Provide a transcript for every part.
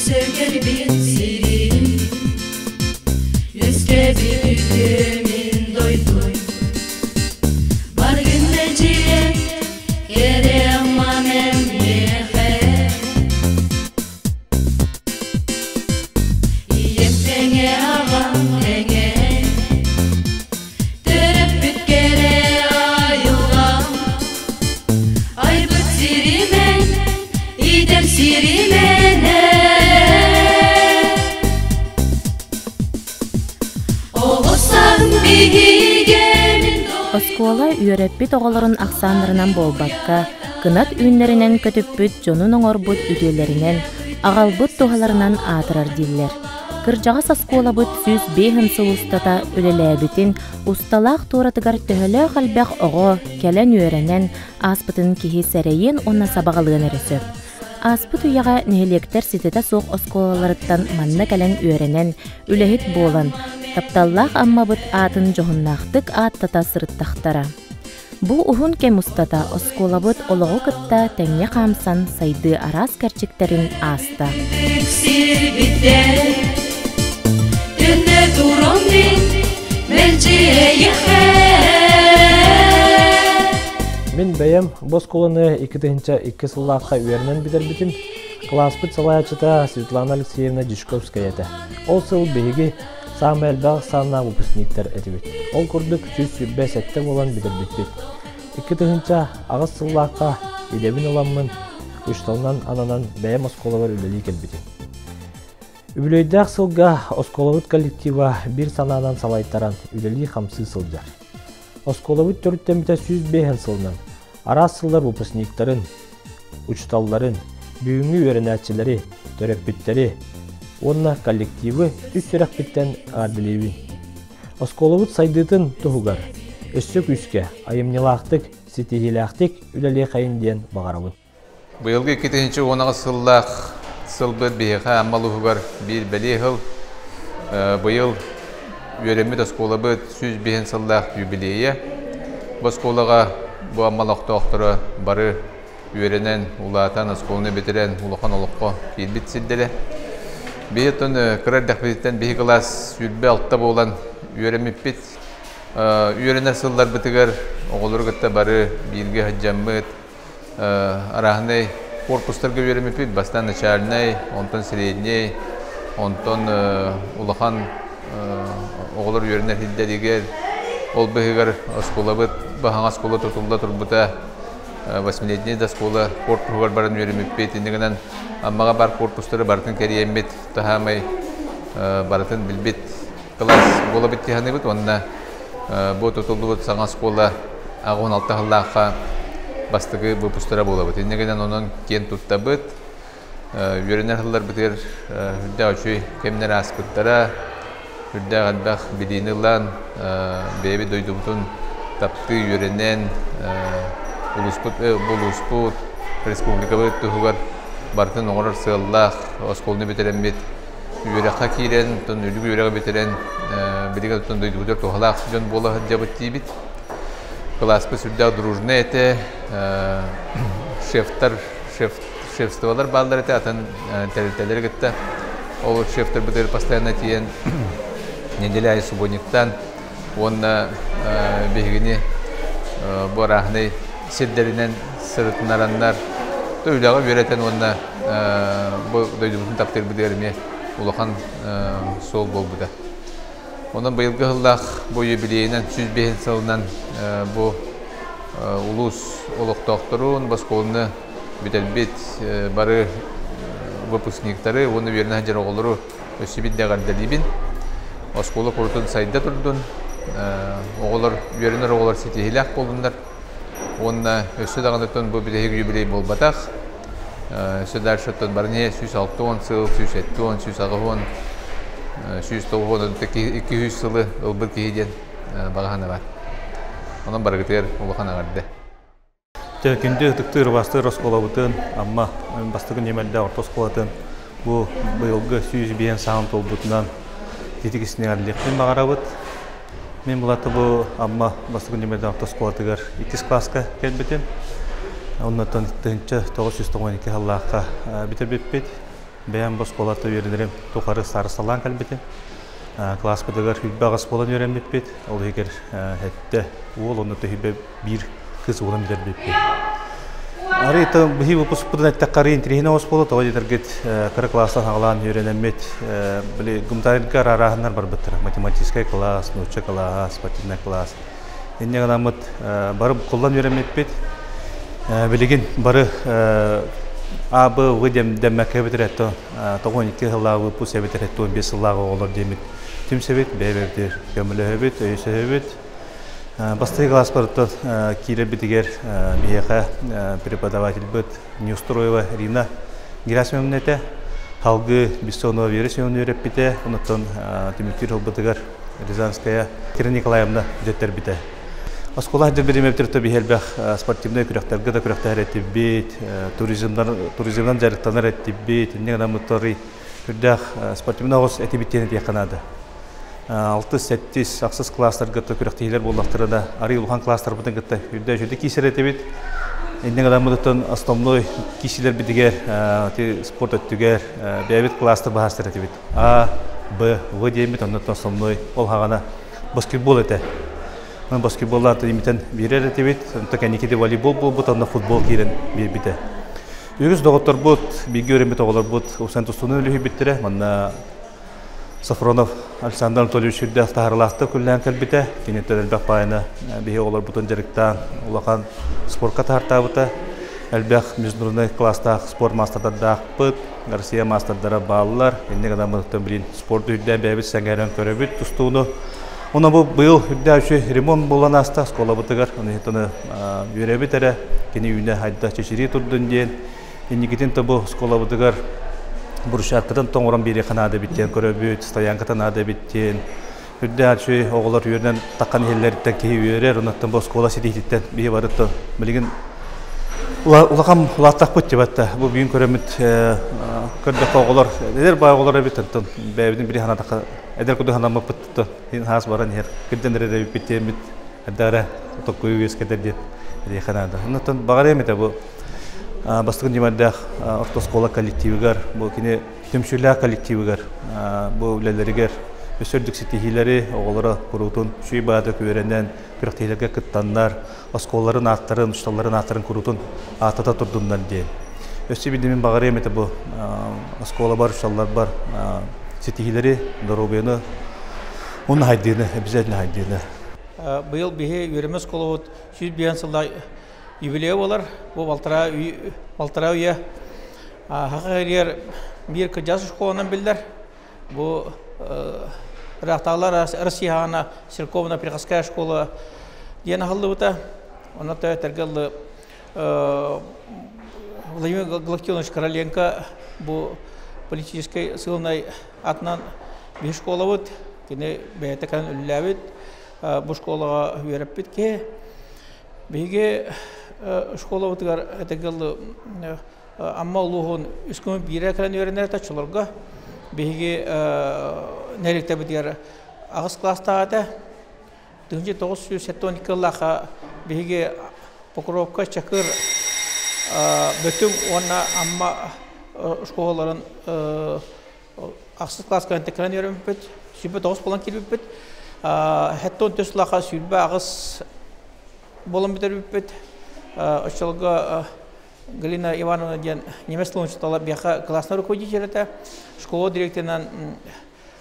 Көрсө кэлбит сирим, үөскээбит үтүө мин дойдум. Баргын мэлдьиэ, кэрэ Аммам миэхэ. Ийэм тэҥэ, аҕам тэҥэ, төрөппүт кэрэ айылҕам. Айбыт сиримэн, иитэр сиримэн Оҕо сааһым биһигэ мин Оскуола үөрэппит оҕолорун ахсааннарынан буолбакка, кынат үүннэринэн көтүппүт дьонун оҥорбут үтүөлэринэн, аҕалбыт туһаларынан аатырар дииллэр. Кырдьаҕас оскуолабыт 105 сыл устата үлэлээбитин усталаах туоратыгар төһөлөөх элбэх оҕо кэлэн үөрэнэн ааспытын киһи сэрэйиэн уонна сабаҕалыан эрэ сөп. Ааспыт үйэҕэ нэһилиэктэр ситэтэ суох оскуолаларыттан манна кэлэн үөрэнэн, үлэһит буолан, тапталлаах Аммабыт аатын дьоһуннаахтык ааттата сырыттахтара. Бу уһун кэм устата оскуолабыт олоҕу кытта тэҥҥэ хаамсан сайдыы араас кэрчиктэрин ааста. Сирбиттэн Төннө туран мин мэлдьи эйиэхэ. Мин бэйэм бу оскуоланы 2002 сыллаахха үөрэнэн бүтэрбитим. Кылааспыт салайааччыта Светлана Алексеевна Дьячковская этэ. Ол сыл биһиги саамай элбэх ахсааннаах выпускниктар этибит. Ол курдук 127 буолан бүтэрбиппит. 2008 сыллаахха идэбин ыламмын, учууталынан ананан бэйэм оскуолабар үлэлии кэлбитим. Үбүлүөйдээх сылга оскуолабыт коллектива биир санаанан салайтаран үлэлии-хамсыы сылдьар. Оскуолабыт төрүттэммитэ 105 сылынан араас сыллар выпускниктарын, учууталларын, бүгүҥҥү үөрэнээччилэри, төрөппүттэри уонна коллективы үс сүрэхпиттэн эҕэрдэлиибин. Оскуолабыт сайдыытын туһугар өссө күүскэ, айымньылаахтык, ситиһиилээхтик үлэлиэхэйин диэн баҕарабын. Быйылгы 2018 сыллаах сылбыт биһиэхэ Амма улууһугар биир бэлиэ сыл. Быйыл үөрэммит оскуолабыт 105 сыллаах юбилейа. Бу оскуолаҕа бу Амма олохтоохторо бары үөрэнэн, улаатан, оскуоланы бүтэрэн улахан олоххо киирбит сирдэрэ. Биһи оттон кыра эрдэхпититтэн биһи кылаас 26 буолан үөрэммиппит. Үөрэнэр сылларбытыгар оҕолору кытта бары бииргэ сылдьаммыт, арааһынай корпустарга үөрэммиппит. Бастаан начальнай, онтон средний, онтон улахан оҕолор үөрэнэр сирдэригэр, ол быыһыгар оскуолабыт баһаҥа оскуола тутулла турбута. Восьмилетняя да школа корпуһугар баран үөрэммиппит. Инньэ гынан Аммаҕа баар корпустары барытын кэрийэммит, таһаамай барытын билбит кылаас буолабыт дии саныыбыт уонна бу тутуллубут саҥа оскуола 86 сыллаахха бастакы выпустара буолабыт. Инньэ гынан онон киэн туттабыт. Үөрэнэр сылларбытыгар үрдээх үчүгэй кэмнэр ааспыттара, үрдээх элбэх билиини ылан, бэйэбит дойдубутун таптыы үөрэнэн, улууспут, улууспут, республикабыт туһугар барытын оҥорор сыаллаах оскуоланы бүтэрэммит үөрэххэ киирэн, оттон үрдүк үөрэҕи бүтэрэн, билигин оттон дойдубутугар туһалаах дьон буола сылдьабыт диибит. Кылааспыт сүрдээх дружнай этэ, шефтар, шеф, шефстволар бааллар этэ, атын тэрилтэлэри кытта. Ол шефтарбытыгар постоянно тиийэн неделя аайы субботниктаан уонна биһигини бу арааһынай сирдэринэн сырытынараннар үлэҕэ үөрэтэн уонна бу дойдубутун таптыырбытыгар эмиэ улахан суол буолбута. Онон быйылгы сыллаах бу юбилейынан 105 сылынан бу улуус олохтоохторун, оскуоланы бүтэрбит бары выпускниктары уонна үөрэнэ сылдьар оҕолору өссө биирдэ эҕэрдэлиибин. Оскуола курутун сайда турдун, оҕолор үөрэнэр оҕолор ситиһиилээх буоллуннар уонна өссө даҕаны бу бүтэһик юбилей буолбатах. Өссө дальше оттон бары иһэ 160 сыл, 170, 180, 190 200 сылы ылбыт киһи диэн баҕа санаа бар. Онон барыгытыгар улахан эҕэрдэ. Күндү ытыктыыр убастыыр оскуолабытын Амма бастакы нүөмэрдээх орто оскуолатын бу быйылгы 105 саҕан туолбутунан ититик истиҥэрлиэхпин баҕарабыт. Мин булата бу Амма бастакы нүөмэрдээх орто оскуолатыгар иккис кылааска кэлбитим. Оннуттан 1992 сыллаахха бүтэрбиппит. Бэйэм бу оскуолата үөрэнэрим тухары старосталаан кэлбитим. Класспытыгар хүлбэ аҕыс буолан үөрэммиппит. Ол иһигэр сэттэ уол, онно төһүйбэ биир кыыс уолан бүтэрбиппит. Арый биһи выпускпутун эттэххэ арый интириэһинэй оскуола тоҕо диэтэргит кыра класстан аҕалаан үөрэнэммит били гуманитарийга арааһыннар барбыттара математическай класс, нуучча класс, спортивный класс. Инньэ гынаммыт бары буккуллан үөрэммиппит. Билигин бары А, Б, В дэммэккэ эбитэр этто 92 сыллааҕы выпуск эбитэр 75 сыллааҕы оҕолор диэммит түмсэбит, бэйэ-бэйэбитигэр көмөлөһөбүт, өйөсөһөбүт. Бастакы класспарыттан киирэрбитигэр биһиэхэ преподавательбыт Неустроева Ирина Герасимовна этэ. Салгыы Бессонова Вера Семеновна үөрэппитэ, онтон түмүктүүр ылбытыгар Рязанская Кира Николаевна дьэттэрбитэ. Оскуола сылдьар бириэмэбитигэр биһи элбэх спортивнай күрэхтэргэ да күрэхтэһэр этибит, туризмнан дьарыктанар этибит, инньэ гынан үрдээх спортивный оҕус этибит диэн этиэххэ наада. Алтыс, сэттис, ахсыс класстарга күрэхтэһиилэр буоллахтарына, арый улахан класстарбытын кытта үрдэ үчүгэй киисэр этибит. Инньэ гынан основной киисилэрбитигэр спорт өттүгэр бэйэбит класстар баһаастар этибит. А, Б, В диэммит, оннуттан основной ол хаҕана баскетбол этэ. Баскетболлаан имитэн биэрэр этибит, онто кэнники волейбол буолбут, онно футбол киирэн биэрбитэ. Үгүс доҕотторбут, бииргэ үөрэммит оҕолорбут усан тустууну үлүһүйбүттэрэ. Манна Софронов Александр Анатольевич сүрдээх таһаарыылаахтык үлэлээн кэлбитэ. Киниттэн элбэх баайына биһи оҕолорбутун дьарыктаан улахан спорка таһаартаабыта. Элбэх международный класстаах спорт маастардардаахпыт, Россия маастардара бааллар. Инньэ гынан билин спорт үрдээн бэйэбит сэҥээрэн көрөбүт тустууну. Онон бу быйыл үрдээх ремонт буолан ааста оскуолабытыгар. Оны үөрэбит эрэ, кини үүнэ хайда чэчирии турдун диэн. Инникитин тобу оскуолабытыгар брусчаткатын тоҥорон биэриэххэ наада эбит диэн көрөбүт, стоянката наада эбит диэн. Үрдээх үчүгэй оҕолор үөрэнэн таххан иһэллэриттэн киһи үөрэр, онуттан бу оскуола ситиһиититтэн биһи барыта билигин улахан улааттахпыт дебатта. Бу бүгүн көрөмүт көрдөххө оҕолор эдэр баай оҕолор эбит, онтон бэйэбитин били санаатахха эдэр курдук санаммыппыт хаас баран иһэр кырдьан эрэр эбиппит диэммит эрдэ токкуйу үөскэтэр диэн этиэххэ наада. Оннуттан баҕарыам этэ бу бастакы ньымардаах орто оскуола коллективыгар, бу кини түмсүүлээх коллективыгар, бу үлэлэригэр өссө үрдүк ситиһиилэри оҕолоро куруутун үчүгэй баҕатык үөрэнэн, күрэхтэһиилэргэ кыттаннар, оскуолаларын ааттарын, учууталларын ааттарын куруутун ааттата турдуннар диэн. Өссө биирдэ мин баҕарыам этэ бу оскуолабар, учууталларбар ситиһиилэри, доруобуйаны уонна хайдыыны, обязательно хайдыыны. Быйыл биһи үөрэмэ оскуолабыт 105 сыллаах юбилейа буолар. Бу балтараа үйэ Саха сиригэр биир кырдьаҕас школанан биллэр. Бу ыраахтааҕылар Россияҕа церковно-приходская школа диэн аһыллыбыта. Онно төргө Владимир Галактионович Короленко бу политическай сыылынай атынан биир школабыт. Кини бэйэтэ кэлэн үлэлээбит. Бу школаҕа үөрэппит киһи. Биһиги школабытыгар этэгэл Амма улууһун үс күн биирэ кэлэн үөрэнэр этэ оччолорго. Биһиги нэһилиэктэрбитигэр аҕыс класстаах этэ. 1972 сыллаахха биһиги Покровка, Чакыр, Бөтүҥ уонна Амма школаларын ахсыс класска кэлэн үөрэммиппит. 29 буолан киирбиппит. 74 сыллаахха 28 буолан бүтэрбиппит. Оччолорго Галина Ивановна диэн немец тылын учуутала биһиэхэ классный руководитель этэ. Школа директорынан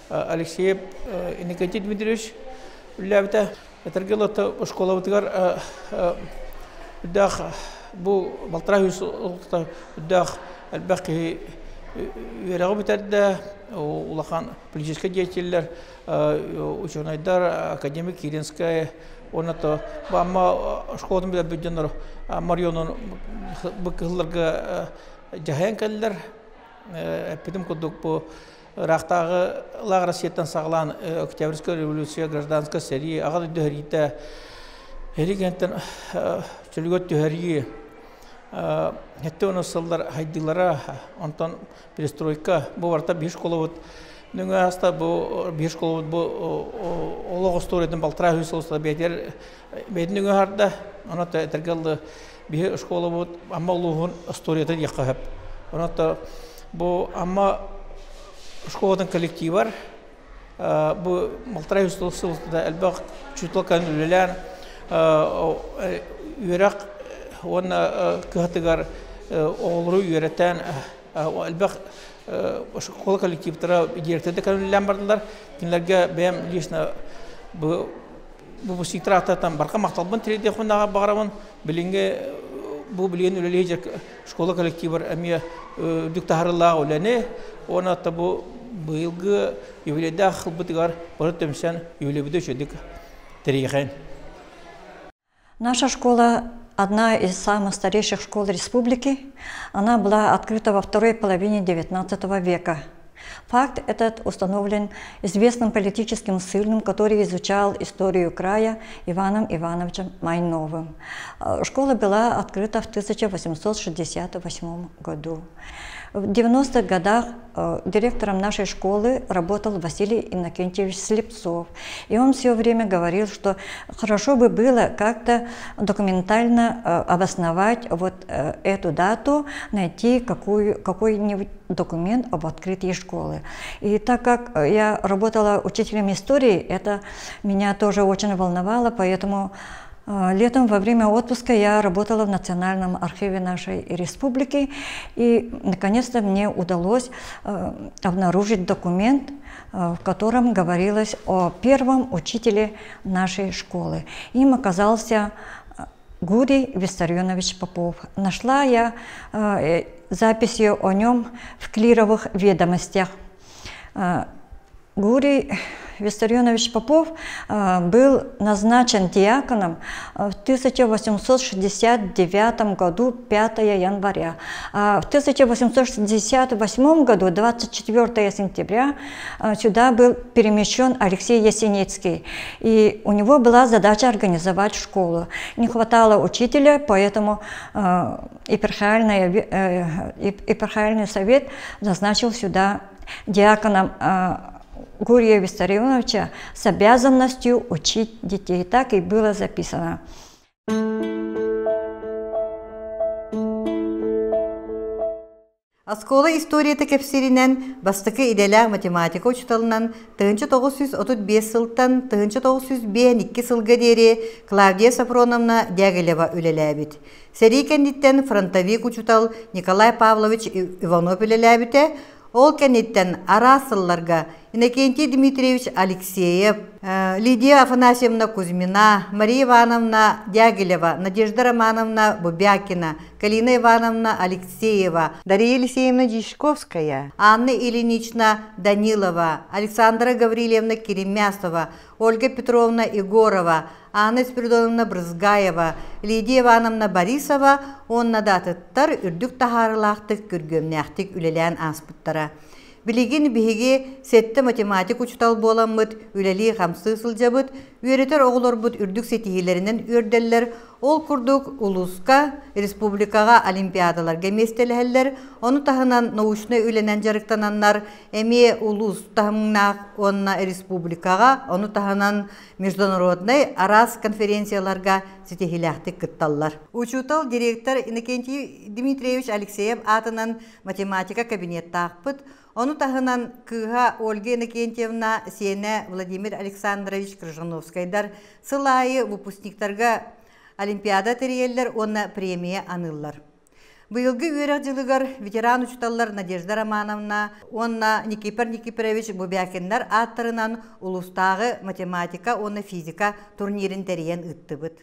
Алексеев Иннокентий Дмитриевич үлэлээбитэ. Этэргэ дылы школабытыгар үрдээх бу балтараа үс үрдээх элбэх киһи үөрэҕи бүтэрдэ, улахан политическай деятеллэр, ученайдар, академик Киринская, уонна то бу Амма школатын билэрбит дьоннор Амма районун бу кыһылларга дьаһайан кэллэр. Эппитим курдук бу ыраахтааҕы лааҕыр Россияттан саҕалаан Октябрьская революция, гражданскай сэрии, аҕа дойду сэриитэ, сэрии кэнниттэн чөлүгэр түһэрии, 70 сыллар хайдыылара, онтон перестройка, бу барыта биир школабыт нөҥүө ааста, бу биир школабыт бу олох остуоруйатын балтараа сүүс сыл устата бэйэтигэр бэйэтин нөҥүө аһарда. Онон этэргэ дылы биһи школабыт Амма улууһун историятын диэххэ сөп. Онон. Бу Амма школатын коллективар бу малтарай сыл сылда элбэх учуутал кэлэн үлэлээн үөрэх уонна кыһатыгар оҕолору үөрэтэн элбэх школа коллективтара директорда кэлэн үлэлээн бардылар. Кинилэргэ бэйэм лично бу выпускниктар ааттарыттан барҕа махталбын тириэрдиэхпин баҕарабын. Билиҥҥи бу билигин үлэлии школа коллективар эмиэ үрдүк таһаарыылаах үлэни уонна бу быйылгы юбилейдаах сылбытыгар бары түмсэн юбилейбыты үчүгдүк тэрийиэхэйин. Наша школа одна из самых старейших школ республики. Она была открыта во второй половине XIX века. Факт этот установлен известным политическим ссыльным, который изучал историю края Иваном Ивановичем Майновым. Школа была открыта в 1868 году. В 90-х годах директором нашей школы работал Василий Иннокентьевич Слепцов. И он все время говорил, что хорошо бы было как-то документально обосновать вот эту дату, найти какой-нибудь документ об открытии школы. И так как я работала учителем истории, это меня тоже очень волновало, поэтому летом во время отпуска я работала в Национальном архиве нашей республики, и наконец-то мне удалось обнаружить документ, в котором говорилось о первом учителе нашей школы. Им оказался Гурий Виссарионович Попов. Нашла я записи о нем в клировых ведомостях. Гурий Виссарионович Попов был назначен диаконом в 1869 году, 5 января. А в 1868 году, 24 сентября, сюда был перемещен Алексей Ясеницкий. И у него была задача организовать школу. Не хватало учителя, поэтому епархиальный совет назначил сюда диаконом Гурия Виссарионовича с обязанностью учить детей. Так и было записано. Оскуола историята кэпсииринэн бастакы идэлээх математика учууталынан 1935 сылтан 1952 сылга диэри Клавдия Софроновна Дягилева үлэлээбит. Сэрии кэнниттэн фронтовик учуутал Николай Павлович Иванов үлэлээбитэ, ол кэнниттэн араас сылларга Иннокентий Дмитриевич Алексеев, Лидия Афанасьевна Кузьмина, Мария Ивановна Дягилева, Надежда Романовна Бубякина, Калина Ивановна Алексеева, Дарья Елисеевна Дьячковская, Анна Ильинична Данилова, Александра Гаврильевна Керемясова, Ольга Петровна Егорова, Анна Спиридоновна Брызгаева, Лидия Ивановна Борисова уонна да атыттар үрдүк таһаарыылаахтык күргүөмнээхтик үлэлээн ааспыттара. Билигин биһиги сэттэ математик учуутал буоламмыт үлэлии-хамсыы сылдьабыт, үөрэтэр оҕолорбут үрдүк ситиһиилэринэн үөрдэллэр, ол курдук улууска, республикаҕа олимпиадаларга миэстэлэһэллэр, ону таһынан научнай үлэнэн дьарыктананнар эмиэ улуус таһымнаах уонна республикаҕа, ону таһынан международнай араас конференцияларга ситиһиилээхтик кытталлар. Учуутал директор Иннокентий Дмитриевич Алексеев аатынан математика кабинеттаахпыт, Ону таһынан кыыһа Ольга Иннокентьевна сиэнэ Владимир Александрович Крыжановскайдар сыл аайы выпускниктарга олимпиада тэрийэллэр уонна премия аныыллар. Быйылгы үөрэх дьылыгар ветеран учууталлар Надежда Романовна уонна Никифор Никифорович Бубякиннар ааттарынан улуустааҕы математика уонна физика турнирын тэрийэн ыыттыбыт.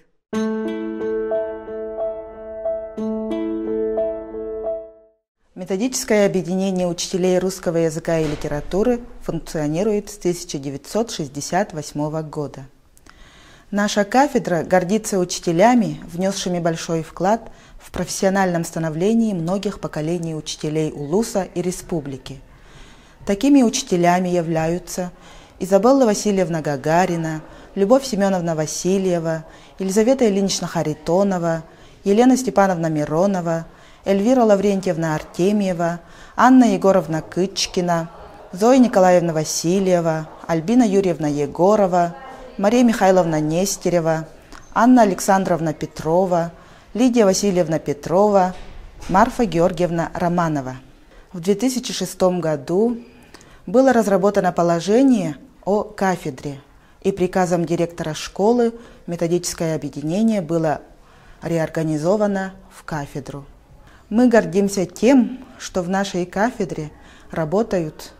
Методическое объединение учителей русского языка и литературы функционирует с 1968 года. Наша кафедра гордится учителями, внесшими большой вклад в профессиональном становлении многих поколений учителей Улуса и Республики. Такими учителями являются Изабелла Васильевна Гагарина, Любовь Семеновна Васильева, Елизавета Ильинична Харитонова, Елена Степановна Миронова, Эльвира Лаврентьевна Артемьева, Анна Егоровна Кычкина, Зоя Николаевна Васильева, Альбина Юрьевна Егорова, Мария Михайловна Нестерева, Анна Александровна Петрова, Лидия Васильевна Петрова, Марфа Георгиевна Романова. В 2006 году было разработано положение о кафедре, и приказом директора школы методическое объединение было реорганизовано в кафедру. Мы гордимся тем, что в нашей кафедре работают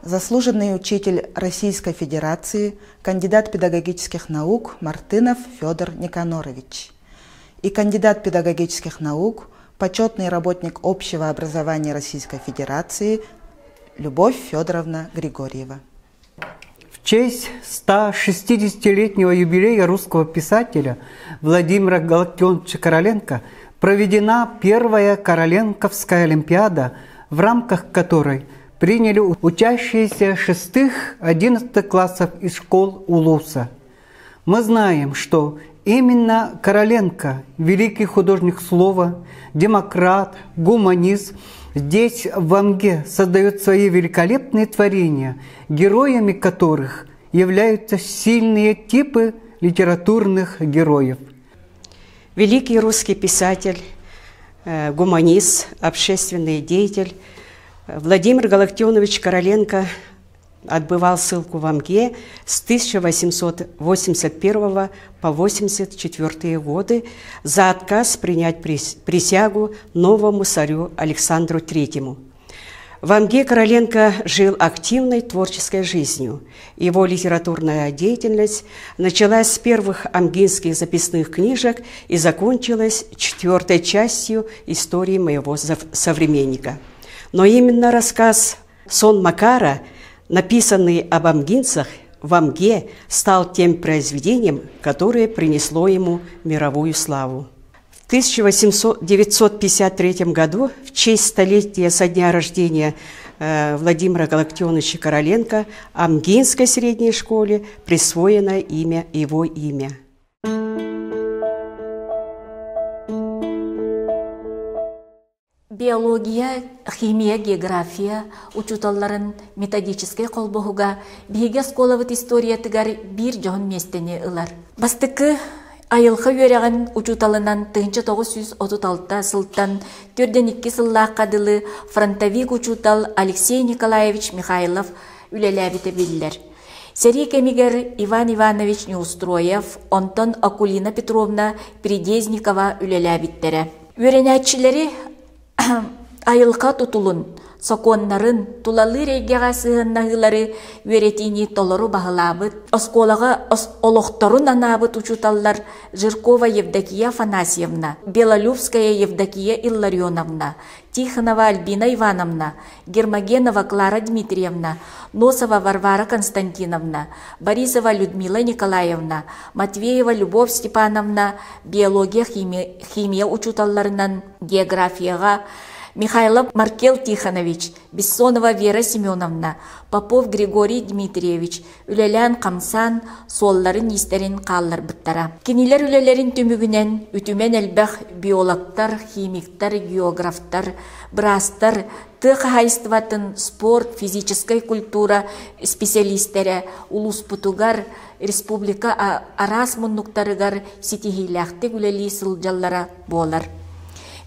заслуженный учитель Российской Федерации, кандидат педагогических наук Мартынов Федор Никанорович и кандидат педагогических наук, почетный работник общего образования Российской Федерации Любовь Федоровна Григорьева. В честь 160-летнего юбилея русского писателя Владимира Галактионовича Короленко проведена первая Короленковская олимпиада, в рамках которой приняли учащиеся 6-11 классов из школ Улуса. Мы знаем, что именно Короленко, великий художник слова, демократ, гуманист, здесь, в Амге, создает свои великолепные творения, героями которых являются сильные типы литературных героев. Великий русский писатель, гуманист, общественный деятель Владимир Галактионович Короленко отбывал ссылку в Амге с 1881 по 1884 годы за отказ принять присягу новому царю Александру III. В Амге Короленко жил активной творческой жизнью. Его литературная деятельность началась с первых амгинских записных книжек и закончилась четвертой частью истории моего современника. Но именно рассказ «Сон Макара», написанный об амгинцах в Амге, стал тем произведением, которое принесло ему мировую славу. В 1953 году в честь столетия со дня рождения Владимира Галактионовича Короленко Амгинской средней школе присвоено имя его имя. Биология, химия, география учуталларын методическай холбоһуга биһиги оскуолабыт историятыгар биир дьоһун миэстэни ылар. Бастакы айылҕа үөрэҕин учууталынан 1936 сылтан 42 сыллаахха дылы фронтовик учуутал Алексей Николаевич Михайлов үлэлээбитэ биллэр. Сэрии кэмигэр Иван Иванович Неустроев, онтон Акулина Петровна Придезникова үлэлээбиттэрэ. Үөрэнээччилэри айылҕа тутулун, сокуоннарын, тулалыыр эйгэҕэ сыһыаннаһыылары үөрэтиини толору баһылаабыт, оскуолаҕа олохторун анаабыт учууталлар Жиркова Евдокия Афанасьевна, Белолюбская Евдокия Илларионовна, Тихонова Альбина Ивановна, Гермогенова Клара Дмитриевна, Носова Варвара Константиновна, Борисова Людмила Николаевна, Матвеева Любовь Степановна биология, химия учууталларынан географияҕа Михайлов Маркел Тихонович, Бессонова Вера Семеновна, Попов Григорий Дмитриевич үлэлээн-хамсаан суолларын-иистэрин хаалларбыттара. Кинилэр үлэлэрин түмүгүнэн үтүмэн элбэх биологтар, химиктар, географтар, быраастар, тыа хаһаайыстыбатын, спорт, физическэй культура специалистэрэ улууспутугар, республика араас муннуктарыгар ситиһиилээхтик үлэлии сылдьаллара буолар.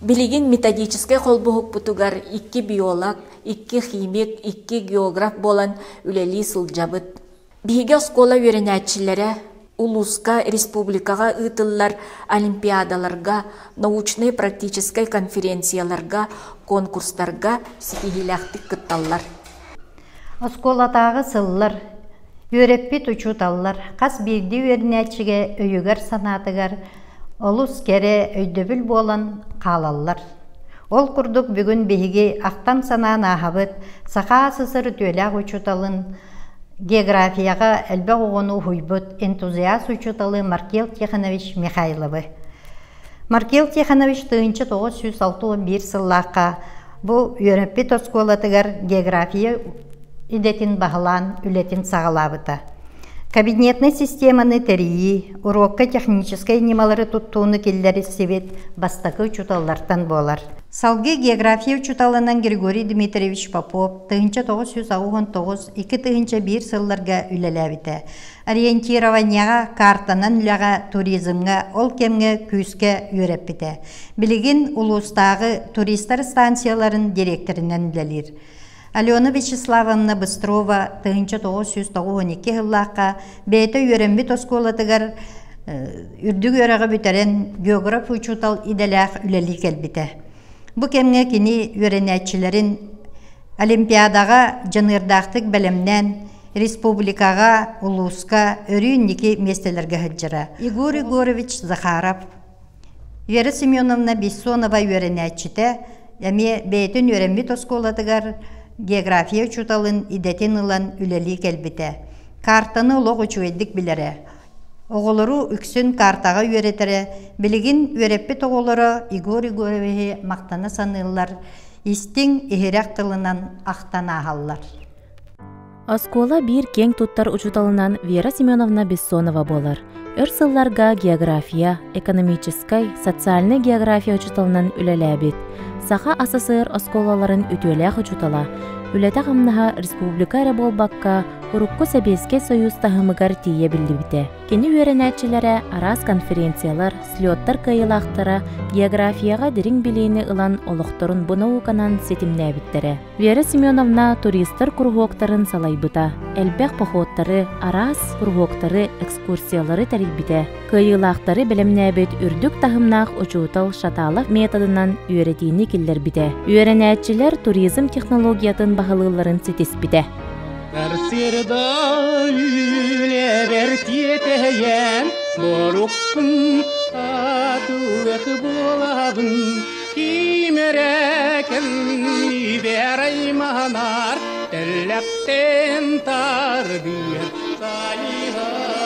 Билигин методическай холбоһукпутугар икки биолог, икки химик, икки географ буолан үлэлии сылдьабыт. Биһиги оскуола үөрэнээччилэрэ улууска, республикаҕа ыытыллар олимпиадаларга, научнай-практическай конференцияларга, конкурстарга ситиһиилээхтик кытталлар. Оскуолатааҕы сыллар, үөрэппит учууталлар хас биирдии үөрэнээччигэ өйүгэр-санаатыгар олус кэрэ өйдөбүл буолан хаалаллар. Ол курдук бүгүн биһиги ахтан-санаан ааһабыт Саха СССР үтүөлээх учууталын, географияҕа элбэх оҕону уһуйбут энтузиаст учууталы Маркел Тихонович Михайловы. Маркел Тихонович 1961 сыллаахха бу үөрэппит оскуолатыгар география идэтин баһылаан үлэтин саҕалаабыта. Кабинетнай системаны тэрийии, уруокка техническэй ньымалары туттууну киллэрсибит бастакы учууталлартан буолар. Салгыы география учууталынан Григорий Дмитриевич Попов 1969 2001 сылларга үлэлээбитэ. Ориентированиеҕа, картанан үлэҕэ, туризмҥа ол кэмҥэ күүскэ үөрэппитэ. Билигин улуустааҕы туристар станцияларын дириэктэринэн үлэлиир. Алена Вячеславовна Быстрова 1992 сыллаахха бэйэтэ үөрэммит оскуолатыгар үрдүк үөрэҕи бүтэрэн географ учуутал идэлээх үлэлии кэлбитэ. Бу кэмҥэ кини үөрэнээччилэрин Олимпиадаҕа дьаныардаахтык бэлэмнээн республикаҕа, улууска өрүү инники миэстэлэргэ сылдьара. Егор Егорович Захаров Вера Семеновна Бессонова үөрэнээччитэ эмиэ бэйэтин үөрэммит оскуолатыгар география учууталын идэтин ылан үлэлии кэлбитэ. Картаны олох үчүгэйдик билэрэ. Оҕолору үксүн картаҕа үөрэтэрэ. Билигин үөрэппит оҕолоро Егор Егоровиһы махтана саныыллар, истиҥ, иһирэх тылынан ахтан ааһаллар. Оскуола биир киэҥ туттар учууталынан Вера Семеновна Бессонова буолар. Өр сылларга география, экономическай, социальнай география учууталынан үлэлээбит. Саха АССР оскуолаларын үтүөлээх учуутала, үлэтэ-хамнаһа республика эрэ буолбакка, урукку Сэбиэскэй Союз таһымыгар тиийэ биллибитэ. Кини үөрэнээччилэрэ араас конференциялар, слеттар кыайыылаахтара географияҕа дириҥ билиини ылан олохторун бу науканан ситимнээбиттэрэ. Вера Семеновна туристар куруһуоктарын салайбыта, элбэх походтары, араас куруһуоктары, экскурсиялары тэрийбитэ. Кыайыылаахтары бэлэмнээбит үрдүк таһымнаах учуутал Шаталов методынан үөрэтиини киллэрбитэ. Үөрэнээччилэр туризм технологиятын баһылыылларын ситиспитэ. Сарсыарда үлэбэр тиэтэйэн, борукпун атылык буолабын, ким эрэ кэллибэр айманар, тэллэхтэн тардыар сайыһар.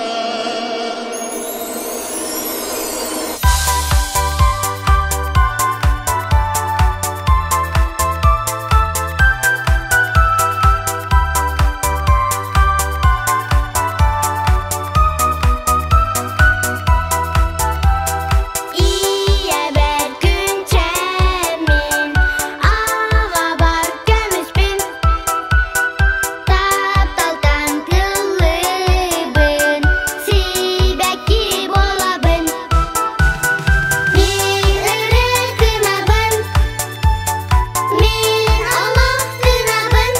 Ийэбэр күнчэммин, аҕабар көмүспүн, тапталтан тыллыыбын, сибэкки буолабын. Мин ырыа гынабын, мин олох гынабын,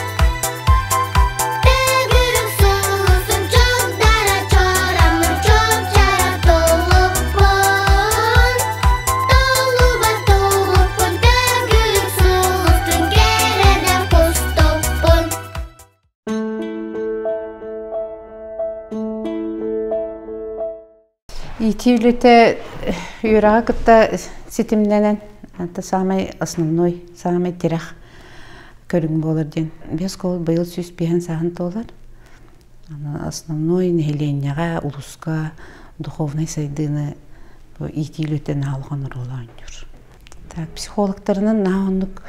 төгүрүк сулусум чогдара чораммын, чоп-чара толуппун, толуба толуппун, төгүрүк сулустун кэрэдэ кустукпун. Иитии үлэтэ үөрэҕи кытта ситимнэнэн, это самый основной, самый тирэх көрүҥ буолар диэн. Биэс кол быйыл 105 сааһын туолар. Основной нэһилиэнньэҕэ, улууска духовнай сайдыыны бу иитии үлэтэ наһаа улахан оруолу оонньуур. Так, психологтарынан наһаа оннук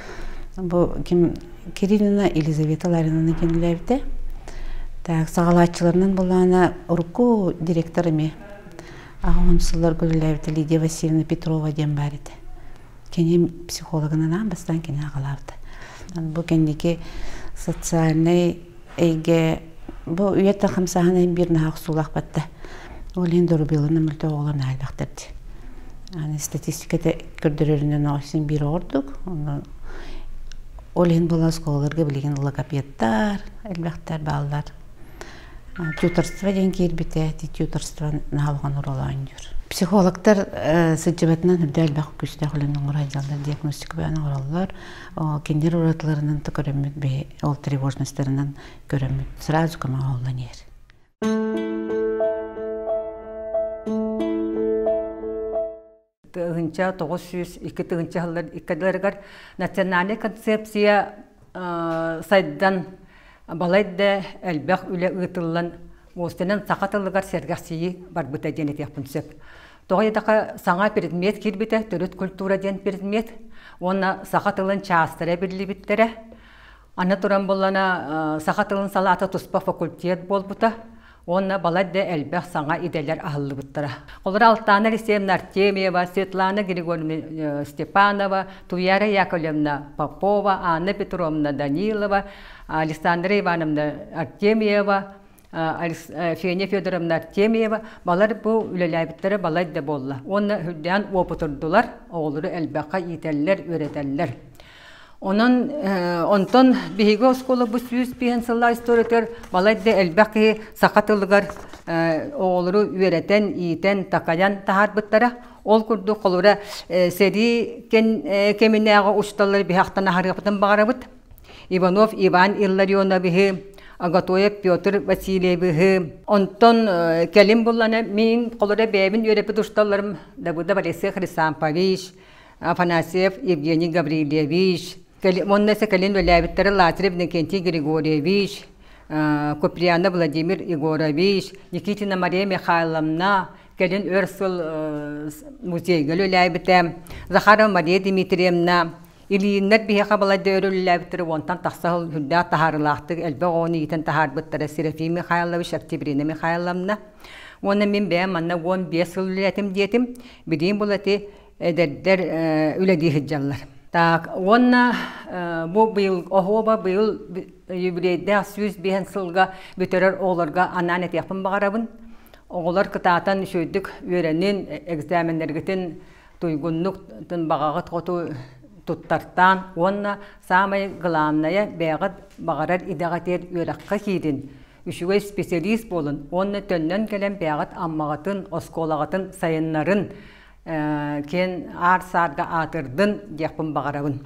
бу ким Кириллина Елизавета Лариновна диэн үлээбитэ. Так, саҕалааччыларынан булаана урукку директор эмиэ аҕа сылларга үлэлээбитэ Лидия Васильевна Петрова диэн баар этэ. Кини психологынан аан бастаан кини аҕалаабыта. Бу кэнники социальнай эйгэ бу үйэтэ хамсааһын иһин биир наһаа охсуулаах батта. Ол иһин доруобуйаларынан мөлтөх оҕолор наһаа элбэхтэр дии. Аны статистиката көрдөрөрүнэн оҕо син биир оҕордук. Ол иһин буолан оскуолаларга билигин логопедтар элбэхтэр бааллар. Тьюторство диэн киирбитэ, тьюторство наһаа улахан оруолу оонньуур. Психологтар сылдьыбатынан үрдэ элбэх күүстээх үлэни оҥоро сылдьаллар, диагностика бөҕөнү оҥороллор. Кинилэр уратыларынан да көрөммүт биһи ол тревожностарынан көрөммүт сразу көмө оҥоһуллан иһэр. Тыһыынча 902 тыһыынча сыллар иккилэригэр национальнай концепция сайдан балайда элбэх үлэ ыытыллан муостанан саха тылыгар сэргэхсийии барбыта диэн этиэхпин сөп. Тоҕо диэтэххэ саҥа предмет киирбитэ төрүт культура диэн предмет уонна саха тылын чаастара биллибиттэрэ. Аны туран буллана саха тылын салаата туспа факультет буолбута. Уонна балайда элбэх саҥа идэлэр аһыллыбыттара. Олор Алтана Алексеевна Артемьева, Светлана Григорьевна Степанова, Туяра Яковлевна Попова, Анна Петровна Данилова, Александра Ивановна Артемьева, Феня Федоровна Артемьева балар бу үлэлээбиттэрэ балай да буолла. Уонна үрдээн уопутурдулар, оҕолору элбэххэ иитэллэр, үөрэтэллэр. Онон онтон биһиги оскуола бу 105 сыллаах историятыгар балайда элбэх киһи саха тылыгар оҕолору үөрэтэн, иитэн, такайан таһаарбыттара. Ол курдук холобура сэрии кэминээҕи учууталлары биһахтан аһарыахпытын баҕарабыт. Иванов Иван Илларионовиһы, Агатоев Петр Васильевиһы. Онтон кэлин буллана мин холобура бэйэбин үөрэппит учууталларым Давыдов Алексей Хрисампович, Афанасьев Евгений Гаврильевич, уонна кэлин үлэлээбиттэрэ Лазарев Иннокентий Григорьевич, Куприянов Владимир Егорович, Никитина Мария Михайловна, кэлин өр сыл музейга үлэлээбитэ, Захарова Мария Дмитриевна, Ильиннэр биһиэхэ балайда өр үлэлээбиттэрэ уонтан тахса сыл үрдээх таһаарыылаахтык элбэх оҕону иитэн таһаарбыттара Серафим Михайлович, Октябрина Михайловна. Уонна мин бэйэм манна 15 сыл үлэлээтим диэтим. Билигин бұл эти эдэрдэр үлэлии сылдьаллар. Так, уонна бу быйыл оһуоба быйыл юбилейдээх 105 сылга бүтэрэр оҕолорго анаан этиэхпин баҕарабын. Оҕолор кытаатан үчүгэйдик үөрэнин, экзаменнэргитин туйгуннук баҕаҕыт хоту туттартаан уонна саамай главное бэйэҕит баҕарар идэҕитигэр үөрэххэ киирин, үчүгэй специалист буолун уонна төннөн кэлэн бэйэҕит Аммаҕытын, оскуолаҕытын сайыннарын киэн аар-саарга аатырдын диэхпин баҕарабын.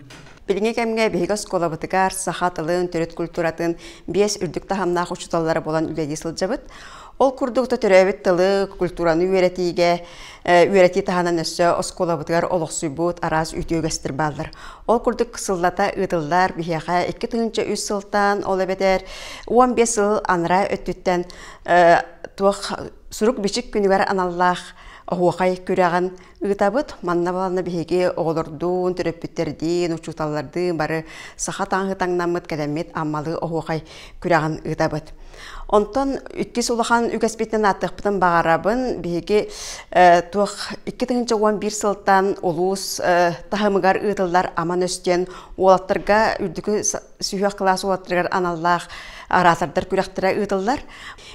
Билиҥҥи кэмҥэ биһиги оскуолабытыгар саха тылын, төрүт культуратын биэс үрдүк таһымнаах учууталлара буолан үлэлии сылдьабыт. Ол курдук төрөөбүт тылы, культураны үөрэтиигэ, үөрэтии таһынан өссө оскуолабытыгар олохсуйбут араас үтүө үгэстэр бааллар. Ол курдук сыллата ыытыллар биһиэхэ 2003 сылтан, ол эбэтэр 15 сыл анараа өттүттэн туох сурук-бичик күнүгэр аналлаах оһуохай күрэҕин ыытабыт. Манна баланна биһиги оҕолордуун, төрөппүттэрдиин, учууталлардыын бары саха таҥаһы таҥнаммыт кэлэммит Аммалыы оһуохай күрэҕин ыытабыт. Онтон иккис улахан үгэспитинэн ааттыахпытын баҕарабын. Биһиги туох 2011 сылтан улуус таһымыгар ыытыллар Аман өстүөн уолаттарга үрдүкү сүһүөх кылаас уолаттарыгар аналлаах оратордар күрэхтэрэ ыытыллар.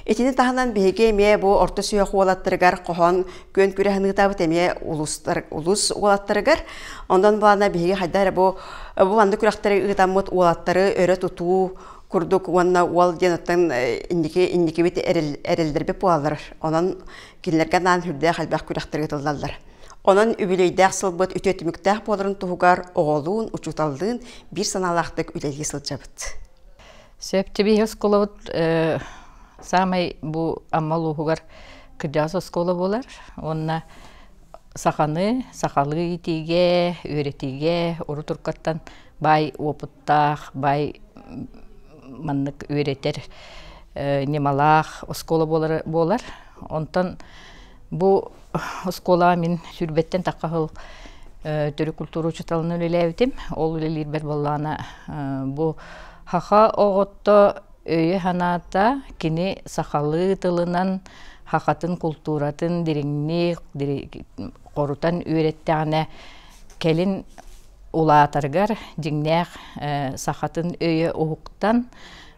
Итини таһынан биһиги эмиэ бу орто сүһүөх уолаттарыгар хоһоон күөн күрэһин ыытабыт эмиэ улуустар улуус уолаттарыгар. Онон буолана биһиги хайда эрэ бу бу маннык күрэхтэри ыытаммыт уолаттары өрө тутуу курдук уонна уол диэн оттон инники инникибит эрэллэрбит буолаллар. Онон кинилэргэ анаан сүрдээх элбэх күрэхтэр ыытыллаллар. Онон үбүлүөйдээх сылбыт үтүө түмүктээх буоларын туһугар оҕолуун, учууталлыын биир санаалаахтык үлэлии сылдьабыт. Сөп биһи оскуолабыт саамай бу Амма улууһугар кырдьаҕас оскуола буолар. Уонна саханы сахалыы иитиигэ, үөрэтиигэ урут уруккаттан баай уопуттаах, баай маннык үөрэтэр ньымалаах оскуола буолар. Онтон бу оскуолаҕа мин сүүрбэттэн тахха сыл төрүт культура учууталынан үлэлээбитим. Ол үлэлиирбэр буоллаҕына бу саха оҕото өйө-санаата кини сахалыы тылынан сахатын култууратын дириҥник хорутан үөрэттэҕинэ кэлин улаатарыгар дьиҥнээх сахатын өйө уһуктан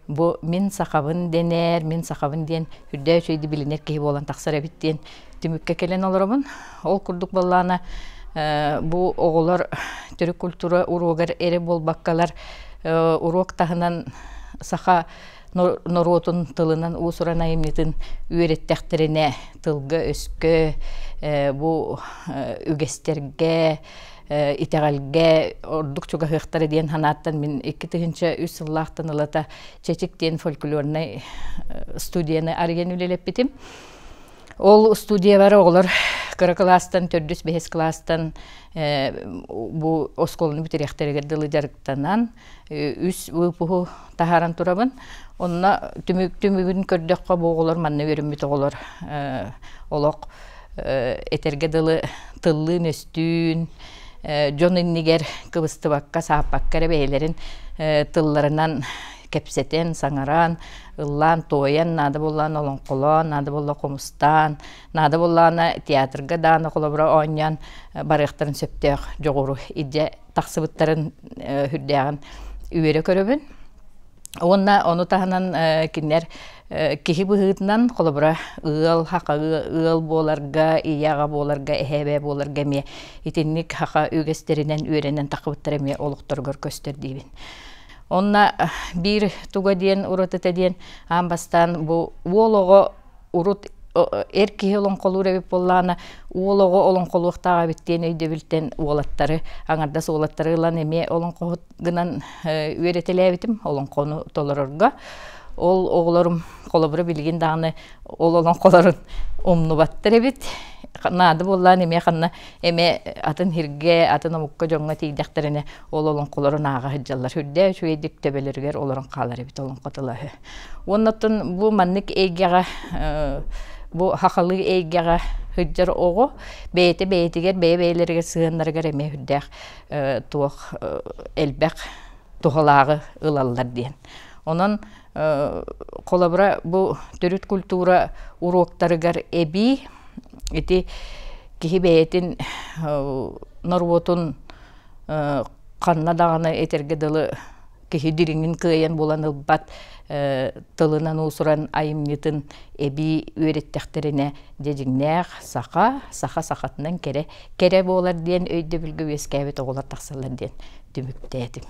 бу мин сахабын дэнэр, мин сахабын диэн үрдээх үчүгэйдик билинэр киһи буолан тахсар эбит диэн түмүккэ кэлэн олоробун. Ол курдук буоллаҕына бу оҕолор төрүт культура уруогар эрэ буолбаккалар уруок таһынан саха норуотун тылынан уус-уран айымньытын үөрэттэхтэринэ тылга-өскө бу үгэстэргэ итэҕэлгэ ордук чугаһыахтара диэн санааттан мин 2003 сыллаахтан ылата Чэчик диэн фольклорнай студияны арыйан үлэлэппитим. Ол студиябар оҕолор кыра кылаастан, төрдүс бэһис кылаастан бу оскуоланы бүтэриэхтэригэр дылы дьарыктанан үс выпуһу таһааран турабын. Онно түмүгүн көрдөххө бу оҕолор манна үөрэммит оҕолор олох этэргэ дылы тыллыын-өстүүн дьон иннигэр кыбыстыбакка, сааппакка эрэ бэйэлэрин тылларынан кэпсэтэн, саҥаран, ыллаан, туойан, наада буоллаан олоҥхолоон, наада буолла хомустаан, наада буоллаана театрга дааны холобура оонньоон барыахтарын сөптөөх дьоҕуру илдьэ тахсыбыттарын үрдээҕин үөрэ көрөбүн. Уонна ону таһынан кинилэр киһи быһыытынан холобура ыал хаха ыал буоларга, ийэ аҕа буоларга, эһэ эбээ буоларга эмиэ итинник хаха үгэстэринэн үөрэнэн таххыбыттар эмиэ олохторугар көстөр диибин. Онно биир туга диэн уратыта диэн аан бастаан бу уол оҕо урут эр киһи олоҥхолуур эбит буоллаҕына уол оҕо олоҥхолуохтаах эбит диэн өйдөбүлтэн уолаттары аҥардас уолаттары ылан эмиэ олоҥхоһут гынан үөрэтэлээбитим олоҥхону толорорго. Ол оҕолорум холобура билигин даҕаны ол олоҥхолорун умнубаттар эбит. Наада буоллаан эмиэ ханна эмэ атын сиргэ, атын омукка дьоҥҥо тиийдэхтэринэ ол олоҥхолорун ааҕа сылдьаллар. Үрдээ үчүгэйдик төбөлөрүгэр олорон хаалар эбит олоҥхо тыла үһү. Уонна оттон бу маннык эйгэҕэ бу хахалыы эйгэҕэ сылдьар оҕо бэйэтэ бэйэтигэр бэйэ-бэйэлэригэр сыһыаннарыгар эмиэ үрдээх туох элбэх туһалааҕы ылаллар диэн. Онон холобура бу төрүт культура уруоктарыгар эбии ити киһи бэйэтин норуотун ханна даҕаны этэргэ дылы киһи дириҥин кыайан булан ылбат тылынан уусуран айымньытын эбии үөрэттэхтэринэ дьэ дьиҥнээх саха, саха сахатынан кэрэ, кэрэ буолар диэн өйдөбүлгэ үөскээбит оҕолор тахсаллар диэн түмүктээтим.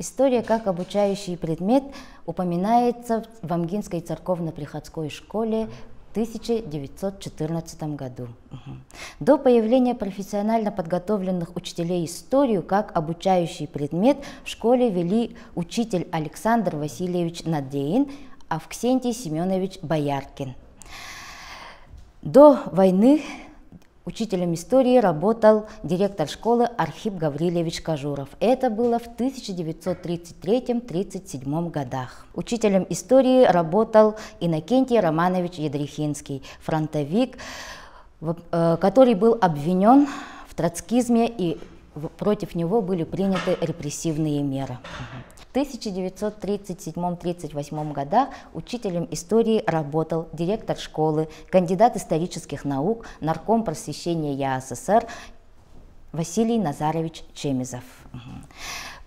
История как обучающий предмет упоминается в Амгинской церковно-приходской школе в 1914 году. До появления профессионально подготовленных учителей историю как обучающий предмет в школе вели учитель Александр Васильевич Надеин, Авксентий Семенович Бояркин. До войны Учителем истории работал директор школы Архип Гаврилевич Кожуров. Это было в 1933-1937 годах. Учителем истории работал Иннокентий Романович Ядрихинский, фронтовик, который был обвинен в троцкизме и против него были приняты репрессивные меры. В 1937-38 годах учителем истории работал директор школы, кандидат исторических наук, нарком просвещения ЯССР Василий Назарович Чемизов.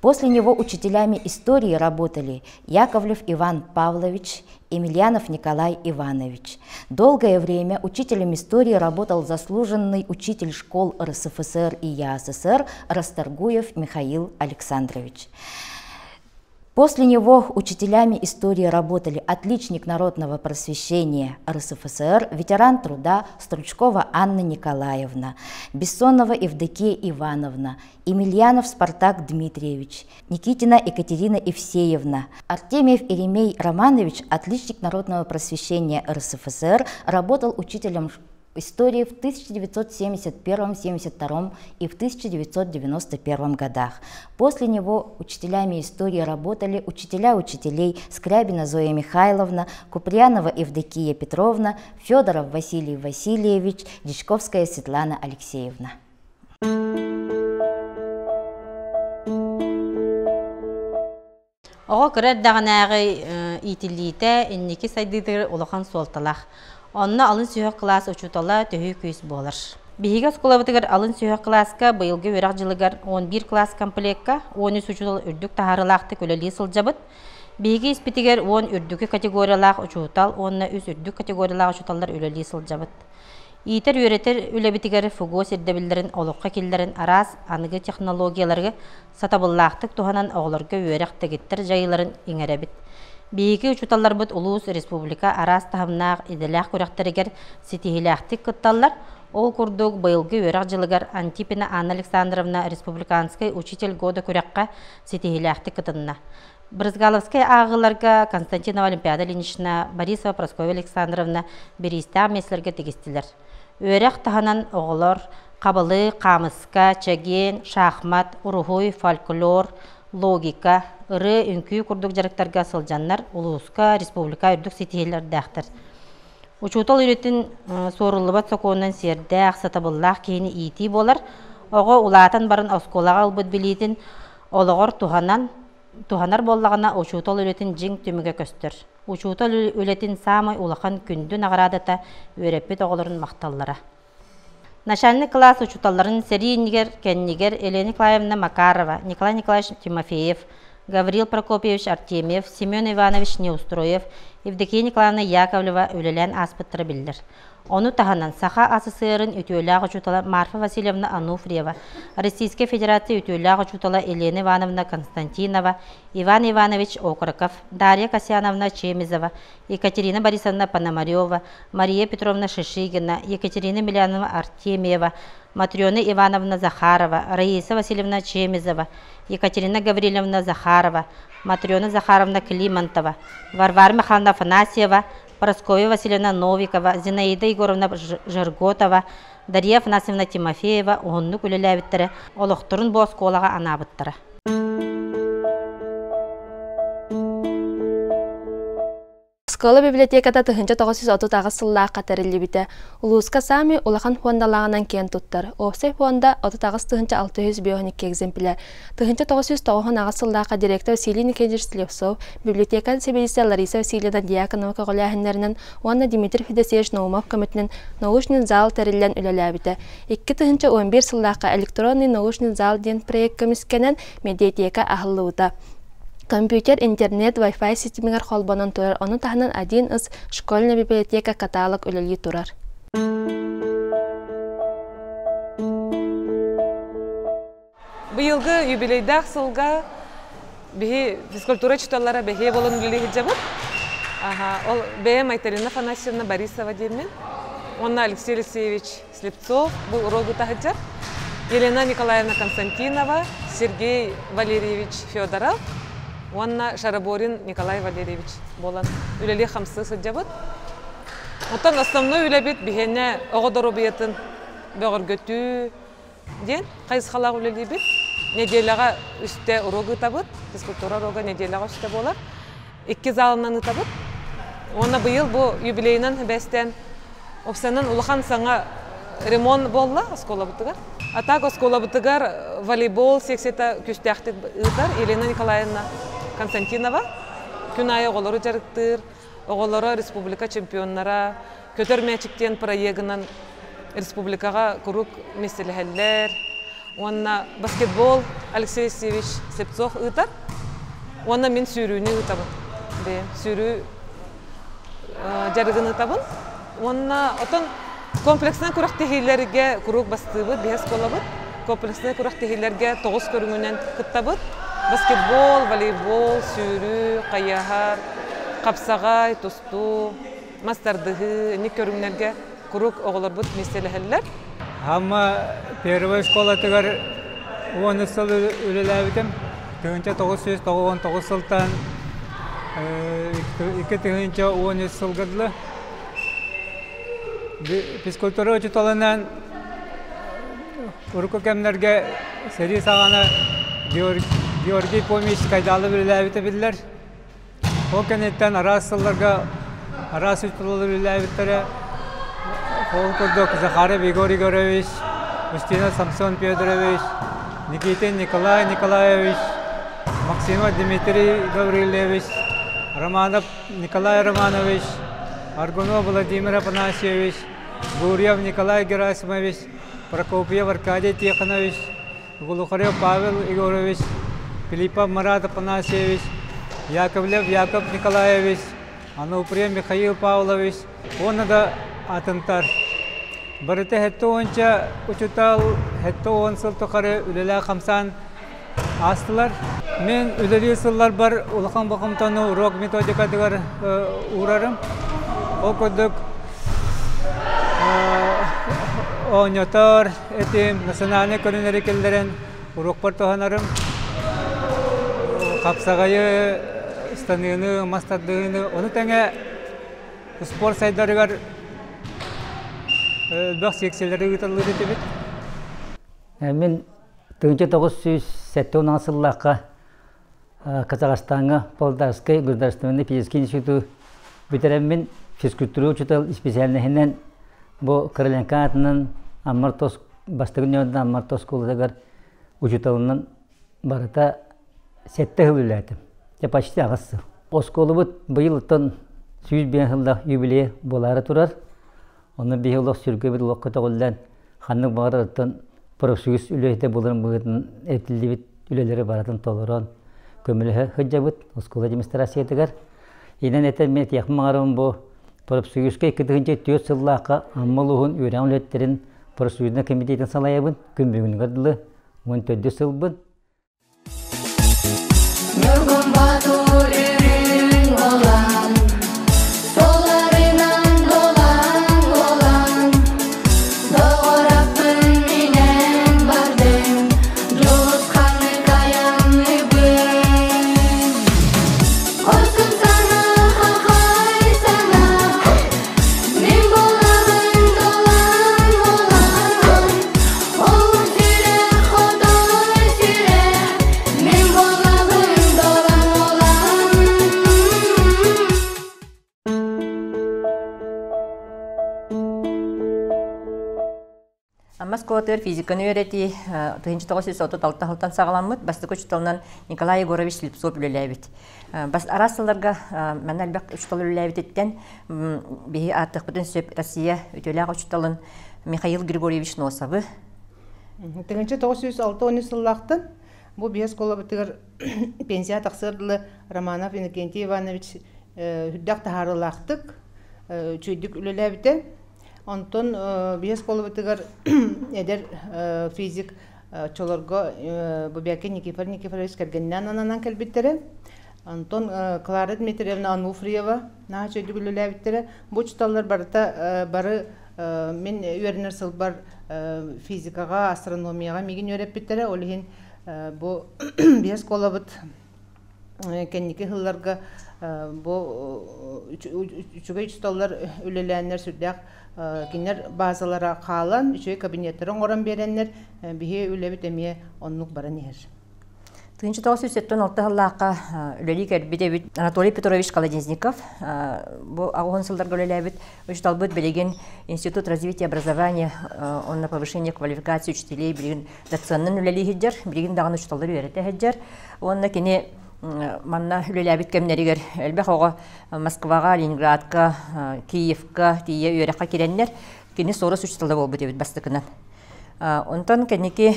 После него учителями истории работали Яковлев Иван Павлович, Емельянов Николай Иванович. Долгое время учителем истории работал заслуженный учитель школ РСФСР и ЯССР Расторгуев Михаил Александрович. После него учителями истории работали отличник народного просвещения РСФСР, ветеран труда Стручкова Анна Николаевна, Бессонова Евдокия Ивановна, Емельянов Спартак Дмитриевич, Никитина Екатерина Евсеевна, Артемьев Еремей Романович, отличник народного просвещения РСФСР, работал учителем истории в 1971, 1972 и в 1991 годах. После него учителями истории работали учителя учителей Скрябина Зоя Михайловна, Куприянова Евдокия Петровна, Федоров Василий Васильевич, Дичковская Светлана Алексеевна. Оҕо кыра эрдэҕинээҕи иитиллиитэ инники сайдыытыгар улахан суолталаах. Онно алын сүһүөх кылаас учуутала төһүү күүс буолар. Биһиги оскуолабытыгар алын сүһүөх кылааска быйылгы үөрэх дьылыгар 11 кылаас комплекка 13 учуутал үрдүк таһаарыылаахтык үлэлии сылдьабыт. Биһиги испитигэр 10 үрдүкү категориялаах учуутал уонна үс үрдүк категориялаах учууталлар үлэлии сылдьабыт. Иитэр-үөрэтэр үлэбитигэр ФГОС ирдэбиллэрин олоххо киллэрэн араас аныгы технологиялары сатабыллаахтык туһанан оҕолорго үөрэх дэгиттэр дьайыыларын иҥэрэбит. Биһиги учууталларбыт улуус, республика араас таһымнаах идэлээх күрэхтэригэр ситиһиилээхтик кытталлар. Ол курдук, быйылгы үөрэх дьылыгар Антипина Анна Александровна Республиканскай учитель года күрэххэ ситиһиилээхтик кытынна. Брызгаловскай ааҕыыларга Константинова Олимпиада Ильинична, Борисова Прасковья Александровна бириистээх миэстэлэргэ тигистилэр. Үөрэх таһынан оҕолор хабылы, хаамыска, чэгиэн, шахмат, уруһуй, фольклор, логика, ырыа, үҥкүү курдук дьарыктарга сылдьаннар улууска, республика үрдүк ситиһиилэрдээхтэр. Учуутал үлэтин суоруллубат сокуонунан сиэрдээх, сатабыллаах киһини иитии буолар. Оҕо улаатан баран оскуолаҕа ылбыт билиитин олоҕор туһанан, туһанар буоллаҕына учуутал үлэтин дьиҥ түмүгэ көстөр. Учуутал үлэтин саамай улахан күндү наҕараадата үөрэппит оҕолорун махталлара. Начальник кылаас учууталларын сэрии иннигэр кэннигэр Елена Николаевна Макарова, Николай Николаевич Тимофеев, Гаврил Прокопьевич Артемьев, Семен Иванович Неустроев, Евдокия Николаевна Яковлева үлэлээн ааспыттара биллэр. Ону таһынан Саха АССР-ын үтүөлээх учуутала Марфа Васильевна Ануфриева, Российскай Федерация үтүөлээх учуутала Елена Ивановна Константинова, Иван Иванович Окороков, Дарья Касьяновна Чемизова, Екатерина Борисовна Пономарева, Мария Петровна Шишигина, Екатерина Емельянова Артемьева, Матрена Ивановна Захарова, Раиса Васильевна Чемизова, Екатерина Гаврильевна Захарова, Матрена Захаровна Климонтова, Варвара Михайловна Афанасьева, Прасковья Васильевна Новикова, Зинаида Егоровна Жерготова, Дарья Афанасьевна Тимофеева уһуннук үлэлээбиттэрэ, олохторун бу оскуолаҕа анаабыттара. Оскуола библиотеката 1938 сыллаахха тэриллибитэ. Улууска саамай улахан фондалааҕынан киэн туттар. Уопсай фонда 38 652 экземпляр. 1998 сыллаахха директор Василий Никитич Слепцов, библиотека сэбиэдиссэ Лариса Васильевна Дьяконова көҕүлээһиннэринэн уонна Дмитрий Федосеевич Наумов көмөтүнэн научный зал тэриллэн үлэлээбитэ. 2011 сыллаахха электронный научный зал диэн проект көмүскэнэн медиатека аһыллыбыта. Компьютер, интернет, Wi-Fi ситимигэр холбонон турар, ону таһынан один из школьная библиотека каталог үлэлии турар. Быйылгы юбилейдаах сылга биһи физкультура учууталлара бэһиэ буолан үлэлии сылдьабыт. Ол бэйэм Айталина Афанасьевна Борисова диэммин. Уонна Алексей Алексеевич Слепцов бу уруогу таһыдьар. Елена Николаевна Константинова, Сергей Валерьевич Федоров уонна Шараборин Николай Валерьевич буолан үлэлии-хамсыы сылдьабыт. Оттон основной үлэбит биһиэнэ оҕо доруобуйатын бөҕөргөтүү диэн хайысхалаах үлэлиибит. Нэдиэлэҕэ үстэ уруок ыытабыт, физкультура уруога нэдиэлэҕэ үстэ буолар. Икки залынан ыытабыт. Уонна быйыл бу юбилейынан бэстэн опсанан улахан саҥа ремонт буолла оскуолабытыгар. А так оскуолабытыгар волейбол секцията күүстээхтик ыытар Елена Николаевна Константинова. Күн аайы оҕолору дьарыктыыр, оҕолоро республика чемпионнара, көтөр мээчик диэн проегынан республикаҕа куруук миэстэлэһэллэр. Уонна баскетбол Алексей Алексеевич Слепцов ыытар. Уонна мин сүүрүүнү ыытабын. Бэйэм сүүрүү дьарыгын ыытабын. Уонна отон комплекснай күрэхтэһиилэргэ куруук бастыыбыт, биһи оскуолабыт. Комплекснай күрэхтэһиилэргэ тоҕус көрүҥүнэн кыттабыт. Баскетбол, волейбол, сүүрүү, хайыһар, хапсаҕай, тустуу, мас тардыһыы, инник көрүҥнэргэ куруук оҕолорбут миэстэлэһэллэр. Амма первой школатыгар 13 сыл үлэлээбитим. 1999 сылтан 2013 сылга дылы. Физкультура учууталынан урукку кэмнэргэ сэрии саҕана Георгий Помич Кайдалы үлэлээбитэ биллэр. Ол кэнниттэн араас сылларга араас учууталлар үлэлээбиттэрэ. Ол курдук Захаров Егор Егорович, Устинов Самсон Федорович, Никитин Николай Николаевич, Максимов Дмитрий Гаврильевич, Романов Николай Романович, Аргунов Владимир Афанасьевич, Гурьев Николай Герасимович, Прокопьев Аркадий Тихонович, Глухарев Павел Егорович, Филиппов Марат Афанасьевич, Яковлев Яков Николаевич, Ануприя Михаил Павлович уонна да атынтар. Барыта 70 учутал 70 сыл тухары үлэлээх хамсаан аастылар. Мин үлэлиир сылларбар улахан болҕомтону уруок методикатыгар уурарым. Ол курдук оонньотор этим, национальнай көрүҥнэри киллэрэн уруокпар туһанарым. Хапсаҕайы, ыстаныыны, мас тардыһыыны, ону тэҥэ спорт сайдарыгар элбэх секциялары ыыталлар этибит. Мин 1970 сыллаахха Казахстаҥҥа Полтавскай государственный физический институту бүтэрэммин физкультура учуутал исписээлинэһинэн бу Короленко аатынан Аммар бастакы ньуондан Аммар оскуолатыгар учууталынан барыта сэттэ сыл үлэлээтим. Дьэ почти аҕыс сыл. Оскуолабыт быйыл 105 сыллаах юбилей буолаары турар. Онно биһи олох сүргэбит олоххо көтөҕүллэн, ханнык баҕарар оттон профсоюз үлэһитэ буоларын быһыытынан этиллибит үлэлэри барытын толорон көмөлөһө сылдьабыт оскуола администрациятыгар. Инэн этэн мин этиэхпин баҕарабын бу профсоюзка 2004 сыллаахха Амма улууһун үөрэҕин үлэһиттэрин профсоюзнай комитетын салайабын күн бүгүнүгэр дылы 14 сылбын. Ньургун Боотур үрүҥ уолан, Суолларынан долан уолан, Доҕораппын минэн бардым, Дьулусханнык айанныыбын. Хорсун санаа, хахай санаа, Мин буолабын долан уолан, Ол сүрэх хотой сүрэх, Мин буолабын долан уолан. Амма оскуолатыгар физиканы үөрэтии 1936 сылтан саҕаламмыт. Бастакы учууталынан Николай Егорович Слепцов үлэлээбит. Бас араас сылларга манна элбэх учуутал үлэлээбититтэн биһи ааттыахпытын сөп Россия үтүөлээх учууталын Михаил Григорьевич Носовы. 1963 сыллаахтан бу биэс оскуолабытыгар пенсия тахсыар дылы Романов Иннокентий Иванович үрдэх таһаарыылаахтык үчүгэйдик үлэлээбитэ. Онтон биэс оскуолабытыгар эдэр физик оччолорго Бубякин Никифор Никифорович кэргэнинээн ананан кэлбиттэрэ. Онтон Клара Дмитриевна Ануфриева наһаа үчүгэйдик үлэлээбиттэрэ. Бу учууталлар барыта бары мин үөрэнэр сылбар физикаҕа, астрономияҕа миигин үөрэппиттэрэ. Ол иһин бу биэс оскуолабыт кэнники сылларга бу үчүгэй учууталлар үлэлээннэр сүрдээх кинилэр базалара хаалан, үчүгэй кабинеттары оҥорон биэрэннэр биһи үлэбит эмиэ оннук баран иһэр. 1976 сыллаахха үлэлии кэлбит эбит Анатолий Петрович Колодезников. Бу аҕыс сылларга үлэлээбит учууталбыт билигин Институт развития образования уонна повышения квалификации учителей билигин доценынан үлэлии сылдьар, билигин даҕаны учууталлар үөрэтэ сылдьар. Уонна кини манна үлэлээбит кэмнэригэр элбэх оҕо Москваҕа, Ленинградка, Киевка тиийэ үөрэххэ кирэннэр, кини Сорос учуутала буолбут эбит бастакынан. Онтон кэнники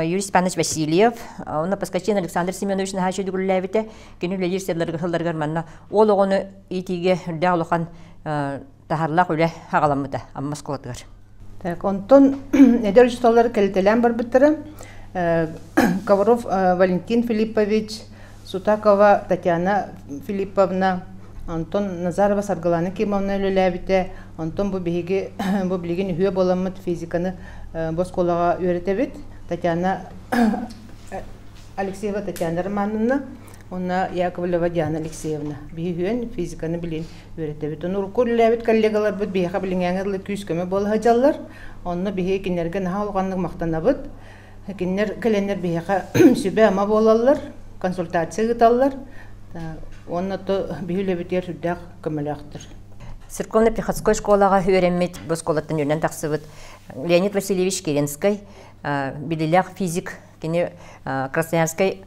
Юрий Степанович Васильев, уонна Поскачин Александр Семенович наһаа үчүгэй үлэлээбитэ. Кини үлэлиир сылларыгар манна уол оҕону иитиигэ үрдээх улахан таһарлаах үлэ аҕаламмыта Амма оскуолатыгар. Так, онтон эдэр учууталлар кэлитэлээн барбыттара. Ковров Валентин Филиппович, Сутакова Татьяна Филипповна, онтон Назарова Саргылана Кимовна үлэлээбитэ. Онтон бу биһиги бу билигин үһүө буоламмыт физиканы бу оскуолаҕа үөрэтэбит. Татьяна Алексеева Татьяна Романовна уонна Яковлева Диана Алексеевна. Биһи үһүөн физиканы билин үөрэтэбит. Ону урукку үлэлээбит коллегаларбыт биһиэхэ билиҥҥээҥи дылы күүс-көмө буола сылдьаллар. Онно биһиги кинилэргэ наһаа улаханнык махтанабыт. Кинилэр кэлэннэр биһиэхэ сүбэ-ама буолаллар, консультация ыыталлар. Уонна то биһи үлэбитигэр сүрдээх көмөлөөхтөр. Церковно-приходской школаҕа үөрэммит, бу оскуолаттан үөрэнэн тахсыбыт Леонид Васильевич Керенскэй, билилээх физик, кини Красноярскай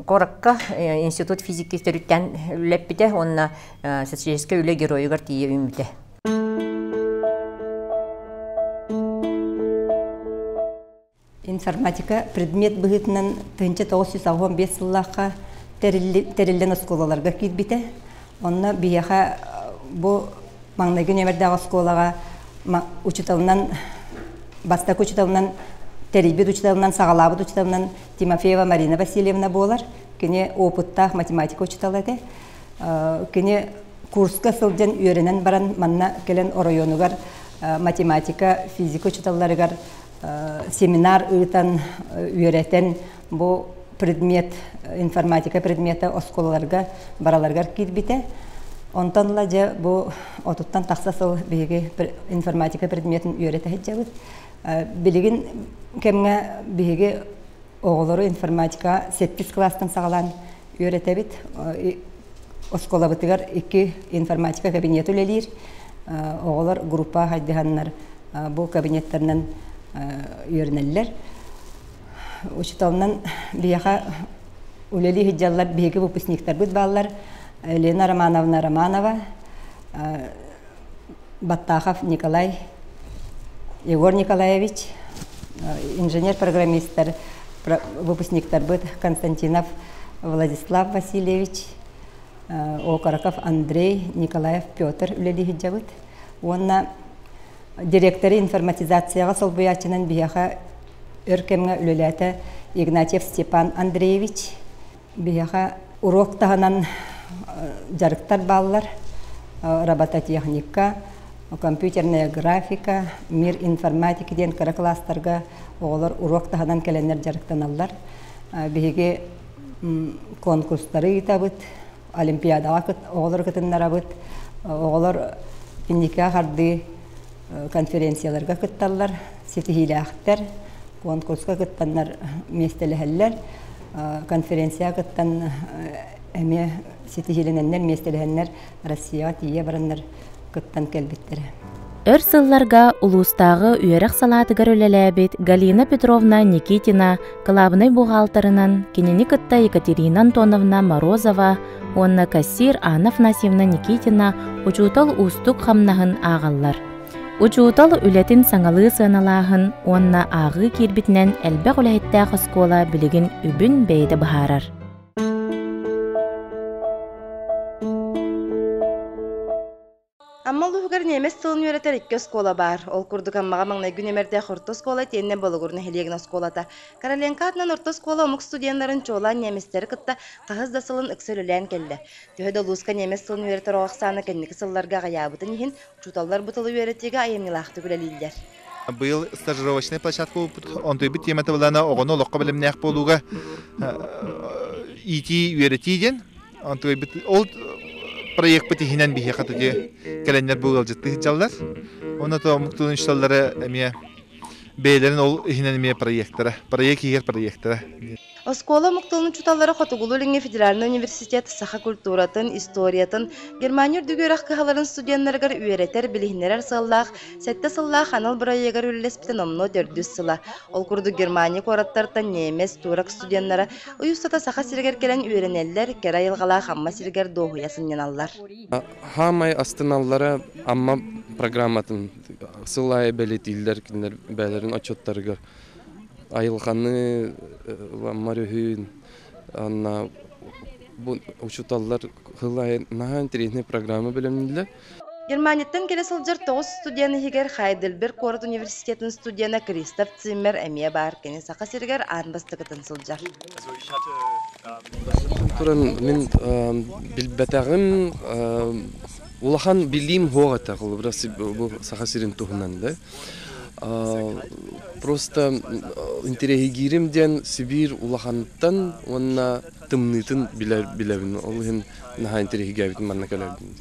куоракка институт физики төрүттээн үлэлэппитэ уонна социалистическай үлэ геройугар тиийэ үүммүтэ. Информатика предмет быһыытынан 1985 сыллаахха тэриллэн оскуолаларга киирбитэ. Онно биһиэхэ бу маҥнайгы нүөмэрдээх оскуолаҕа учууталынан бастакы учууталынан Тэрийбит учууталынан, саҕалаабыт учууталынан Тимофеева Марина Васильевна буолар. Кини опыттаах математика учуутала этэ. Кини курска сылдьан үөрэнэн баран манна кэлэн оройуонугар математика, физика учууталларыгар семинар ыытан үөрэтэн бу предмет информатика предмета оскуолаларга бараларыгар киирбитэ. Онтон ыла дьэ бу отуттан тахса сыл биһиги информатика предметин үөрэтэ сылдьабыт. Билигин кэмҥэ биһиги оҕолору информатика сэттис кылаастан саҕалаан үөрэтэбит. Оскуолабытыгар икки информатика кабинета үлэлиир. Оҕолор группа хайдыһаннар бу кабинеттарынан үөрэнэллэр. Учууталынан биһиэхэ үлэлии сылдьаллар биһиги выпускниктарбыт бааллар. Лена Романовна Романова, Баттахов Николай, Егор Николаевич, инженер-программистар, выпускниктарбыт Константинов Владислав Васильевич, Окороков Андрей, Николаев Петр үлэлии сылдьабыт. Уонна директоры информатизацияҕа солбуйааччынан биһиэхэ өр кэмҥэ үлэлээтэ Игнатьев Степан Андреевич. Биһиэхэ уруок таһынан дьарыктар бааллар. Робототехника, компьютерная графика, мир информатики диэн кыра кылаастарга оҕолор уруок таһынан кэлэннэр дьарыктаналлар. Биһиги конкурстары ыытабыт, олимпиадаҕа оҕолору кытыннарабыт. Оҕолор инникигэ хардыы конференцияларга кытталлар, ситиһиилээхтэр, конкурска кыттаннар миэстэлэһэллэр. Конференцияҕа кыттан эмиэ ситиһиилэнэннэр, миэстэлэһэннэр Россияҕа тиийэ бараннар кыттан кэлбиттэрэ. Өр сылларга улуустааҕы үөрэх салаатыгар үлэлээбит Галина Петровна Никитина кылаабынай буҕаалтарынан кинини кытта Екатерина Антоновна Морозова уонна кассир Анна Афанасьевна Никитина учуутал уустук хамнаһын ааҕаллар. Учуутал үлэтин саҥалыы сыаналааһын уонна ааҕыы киирбитинэн элбэх үлэһиттээх оскуола билигин үбүн бэйэтэ быһаарар. Амма улууһугар немец тылын үөрэтэр икки оскуола баар. Ол курдук Аммаҕа маҥнайгы нүөмэрдээх орто оскуола итиэннэ Болугур нэһилиэгин оскуолата. Короленко аатынан орто оскуола омук студеннарын чуолаан немецтэри кытта хаһыс да сылын ыкса үлэлээн кэллэ. Төһө да улууска немец тылын үөрэтэр оҕо ахсаана кэнники сылларга аҕыйаабытын иһин, учууталлар бу тылы үөрэтиигэ айымньылаахтык үлэлииллэр. Быйыл стажировочнай площадка буолбут. Онтуйбут темата былаана оҕону олоххо бэлэмнээх буолууга иитии, үөрэтии диэн. Онтуйбут ол проекпыт иһинэн биһиэхэ туди кэлэннэр бу ыалдьыттыы сылдьаллар. Онно то омук тылын учууталлара эмиэ бэйэлэрин ол иһинэн эмиэ проектара, проект иһигэр проектара. Оскуола омук тылын учууталлара Хотугулуу-Илиҥҥи федеральнай университет саха культуратын, историятын, Германия үрдүк үөрэх кыһаларын студеннарыгар үөрэтэр, билиһиннэрэр сыаллаах сэттэ сыллаах анал бырайыагар үлэлэспитэ номнуо төрдүс сыла. Ол курдук Германия куораттартан немец, турок студеннара ый устата Саха сиригэр кэлэн үөрэнэллэр, кэрэ айылҕалаах Амма сиригэр дуоһуйа сынньаналлар. Хаамай астыналлара Амма программатын сыл аайы бэлиэтииллэр кинилэр бэйэлэрин отчуттарыгар айылҕаны Марүһүн анна бу учууталлар сыл аайы наһаа интэриэһинэй программа бэлэмнииллэр. Германияттан кэлэ сылдьар тоҕус студент иһигэр Хайдельберг куорат университетын студена Кристоф Циммер эмиэ баар. Кини Саха сиригэр аан бастакытын сылдьар. Туран мин билбэтэҕим улахан билиим суох этэ холобура бу Саха сирин туһунан да Просто интэриэһиргиирим диэн Сибиир улаханыттан уонна тымныытын билэбин. Ол иһин наһаа интэриэһиргээбитим манна кэлэрбин.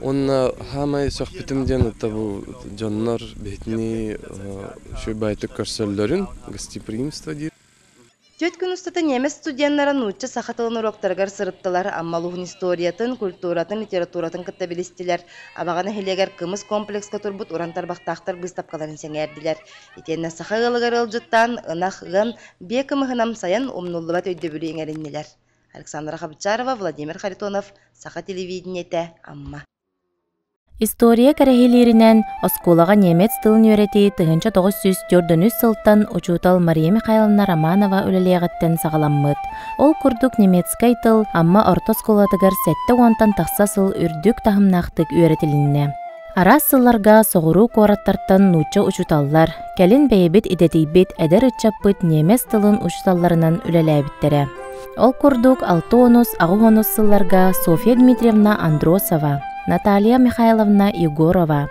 Уонна саамай сөхпүтүм диэн это бу дьоннор биһитини үчүгэй баайытык көрсөллөрүн гостеприимство диир. Түөрт күн устата немец студеннара нуучча саха тылын уруоктарыгар сырыттылар, Амма улууһун историятын, культуратын, литературатын кытта билистилэр, Абаҕа нэһилиэгэр кымыс комплекска турбут уран тарбахтаахтар быыстапкаларын сэҥээрдилэр. Итиэннэ саха ыалыгар ыалдьыттаан, ынах ыан, биэ кымыһын амсайан умнуллубат өйдөбүлү иҥэриннилэр. Александра Хабчарова, Владимир Харитонов, Саха телевидениетэ, Амма. История кэрэһилииринэн, оскуолаҕа немец тылын үөрэтии 1904 сылтан учуутал Мария Михайловна Романова үлэлиэҕиттэн саҕаламмыт. Ол курдук немецкэй тыл Амма орто оскуолатыгар 70-тан тахса сыл үрдүк таһымнаахтык үөрэтилиннэ. Араас сылларга соҕуруу куораттартан нуучча учууталлар, кэлин бэйэбит идэтийбит эдэр ыччаппыт ньиэмэс тылын учууталларынан үлэлээбиттэрэ. Ол курдук алта онус, аҕыс онус сылларга Софья Дмитриевна Андросова, Наталья Михайловна Егорова,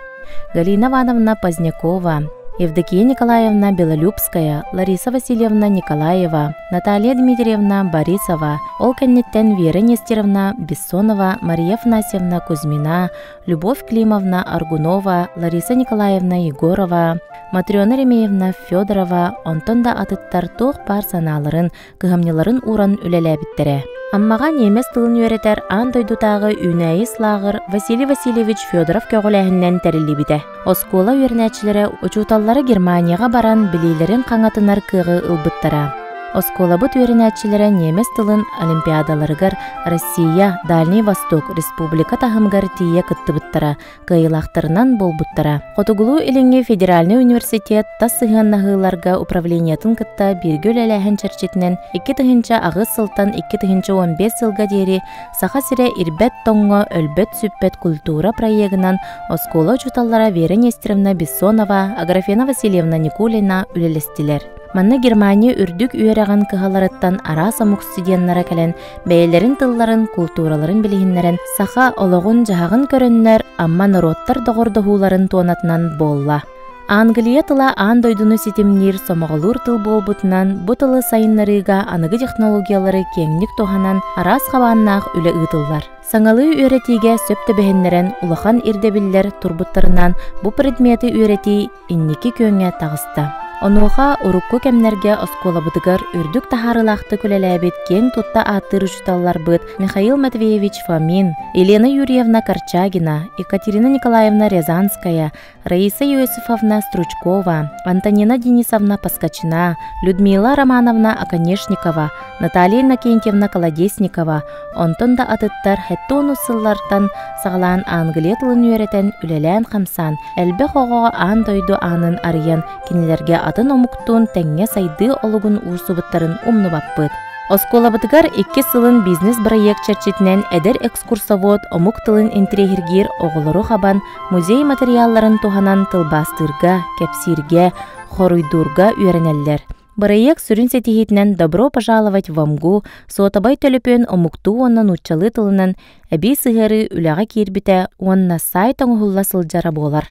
Галина Ивановна Позднякова, Евдокия Николаевна Белолюбская, Лариса Васильевна Николаева, Наталья Дмитриевна Борисова, ол кэнниттэн Вера Нестеровна Бессонова, Мария Афанасьевна Кузьмина, Любовь Климовна Аргунова, Лариса Николаевна Егорова, Матрена Ремеевна Федорова, онтон да атыттар туох баар санааларын, кыһамньыларын ууран үлэлээбиттэрэ. Аммаҕа ньиэмэс тылын үөрэтэр аан дойдутааҕы үүнээйи лааҕыр Василий Васильевич Федоров көҕүлээһининэн тэриллибитэ. Оскуола үөрэнээччилэрэ учууталлара Германияҕа баран билиилэрин хаҥатынар кыаҕы ылбыттара. Оскуолабыт үөрэнээччилэрэ ньиэмэс тылын олимпиадаларыгар Россия, Дальний Восток республика таһымыгар тиийэ кыттыбыттара, кыайыылаахтарынан буолбуттара. Хотугулуу-Илиҥҥи федеральнай университет тас сыһыаннаһыыларга управлениетын кытта бииргэ үлэлээһин чэрчитинэн 2008 сылтан 2015 сылга диэри Саха сирэ ирбэт тоҥҥо өлбөт-сүппэт культура проегынан оскуола учууталлара Вера Нестеровна Бессонова, Аграфена Васильевна Никулина үлэлэстилэр. Манна Германия үрдүк үөрэҕин кыһаларыттан араас омук студеннара кэлэн бэйэлэрин тылларын, култуураларын билиһиннэрэн саха олоҕун-дьаһаҕын көрөннөр Амма норуоттар доҕордоһууларын туонатынан буолла. Англия тыла аан дойдуну ситимниир сомоҕолуур тыл буолбутунан, бу тылы сайыннарыыга аныгы технологиялары киэҥник туһанан араас хабааннаах үлэ ыытыллар. Саҥалыы үөрэтиигэ сөп түбэһиннэрэн улахан ирдэбиллэр турбуттарынан бу предмети үөрэтии инники күөҥҥэ таҕыста. Онуоха урукку кэмнэргэ оскуолабытыгар үрдүк таһаарыылаахтык үлэлээбит киэҥ тутта ааттыыр учууталларбыт Михаил Матвеевич Фомин, Елена Юрьевна Корчагина, Екатерина Николаевна Рязанская, Раиса Иосифовна Стручкова, Антонина Денисовна Поскачина, Людмила Романовна Оконешникова, Наталья Иннокентьевна Колодесникова, онтон да атыттар хэттуону сыллартан саҕалаан Англия тылын үөрэтэн үлэлээн-хамсаан, элбэх оҕоҕо аан дойду аанын арыйан, кинилэргэ атын омуктуун тэҥҥэ сайдыы олугун уурсубуттарын умнубаппыт. Оскуолабытыгар иккис сылын бизнес-бырайыак чэрчитинэн эдэр экскурсовод омук тылын интириэһиргиир оҕолору хабан музей материалларын туһанан тылбаастыырга, кэпсииргэ, хоруйдуурга үөрэнэллэр. Бырайыак сүрүн ситиһиитинэн «Добро пожаловать в МГУ» суотабай төлөпүөн омуктуу уонна нууччалыы тылынан эбии сыһыарыы үлэҕэ киирбитэ уонна сайт оҥоһулла сылдьара буолар.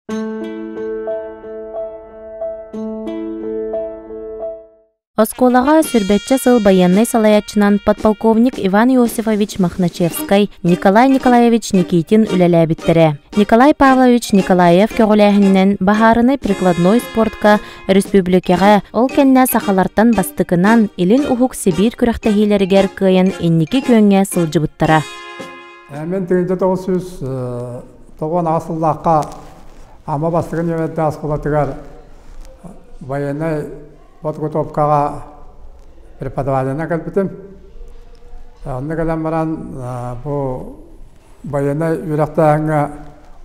Оскуолаҕа сүүрбэччэ сыл байыаннай салайааччынан подполковник Иван Иосифович Мохначевскай, Николай Николаевич Никитин үлэлээбиттэрэ. Николай Павлович Николаев көҕүлээһининэн баһаарынай прикладной спортка өрөспүүбүлүкэҕэ, ол кэннэ сахалартан бастакынан Илин Уһук Сибиир күрэхтэһиилэригэр кыайан инники күөҥҥэ сылдьыбыттара. Мен тыһыынча тоҕус сүүс тоҕуон аҕыс сыллаахха Амма бастакы нүөмэрдээх оскуолатыгар военнай подготовкаҕа преподавателинэн кэлбитим. Онно кэлэн баран бу военнай үөрэхтээһиҥҥэ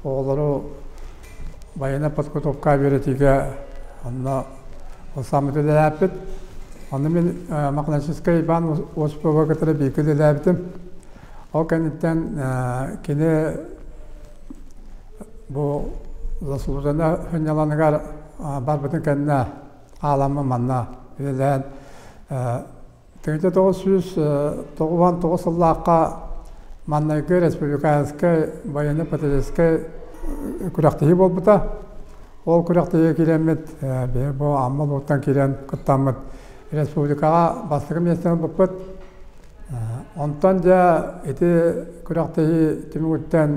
оҕолору военнай подготовка үөрэтиигэ онно ылсаммыт үлэлээппит. Онно мин Мохначевскай Иван Осиповы кытары бииргэ үлэлээбитим. Ол кэнниттэн кини бу заслуженнай сынньаланыгар барбытын кэннэ ааламмын манна үлэлээн 1999 сыллаахха маннайгы республиканскай военно-патриотическай күрэхтэһии буолбута. Ол күрэхтэһиигэ киирэммит биһи бу Амма улууттан киирэн кыттаммыт республикаҕа бастакы миэстэни ылбыппыт. Онтон дьэ ити күрэхтэһии түмүгүттэн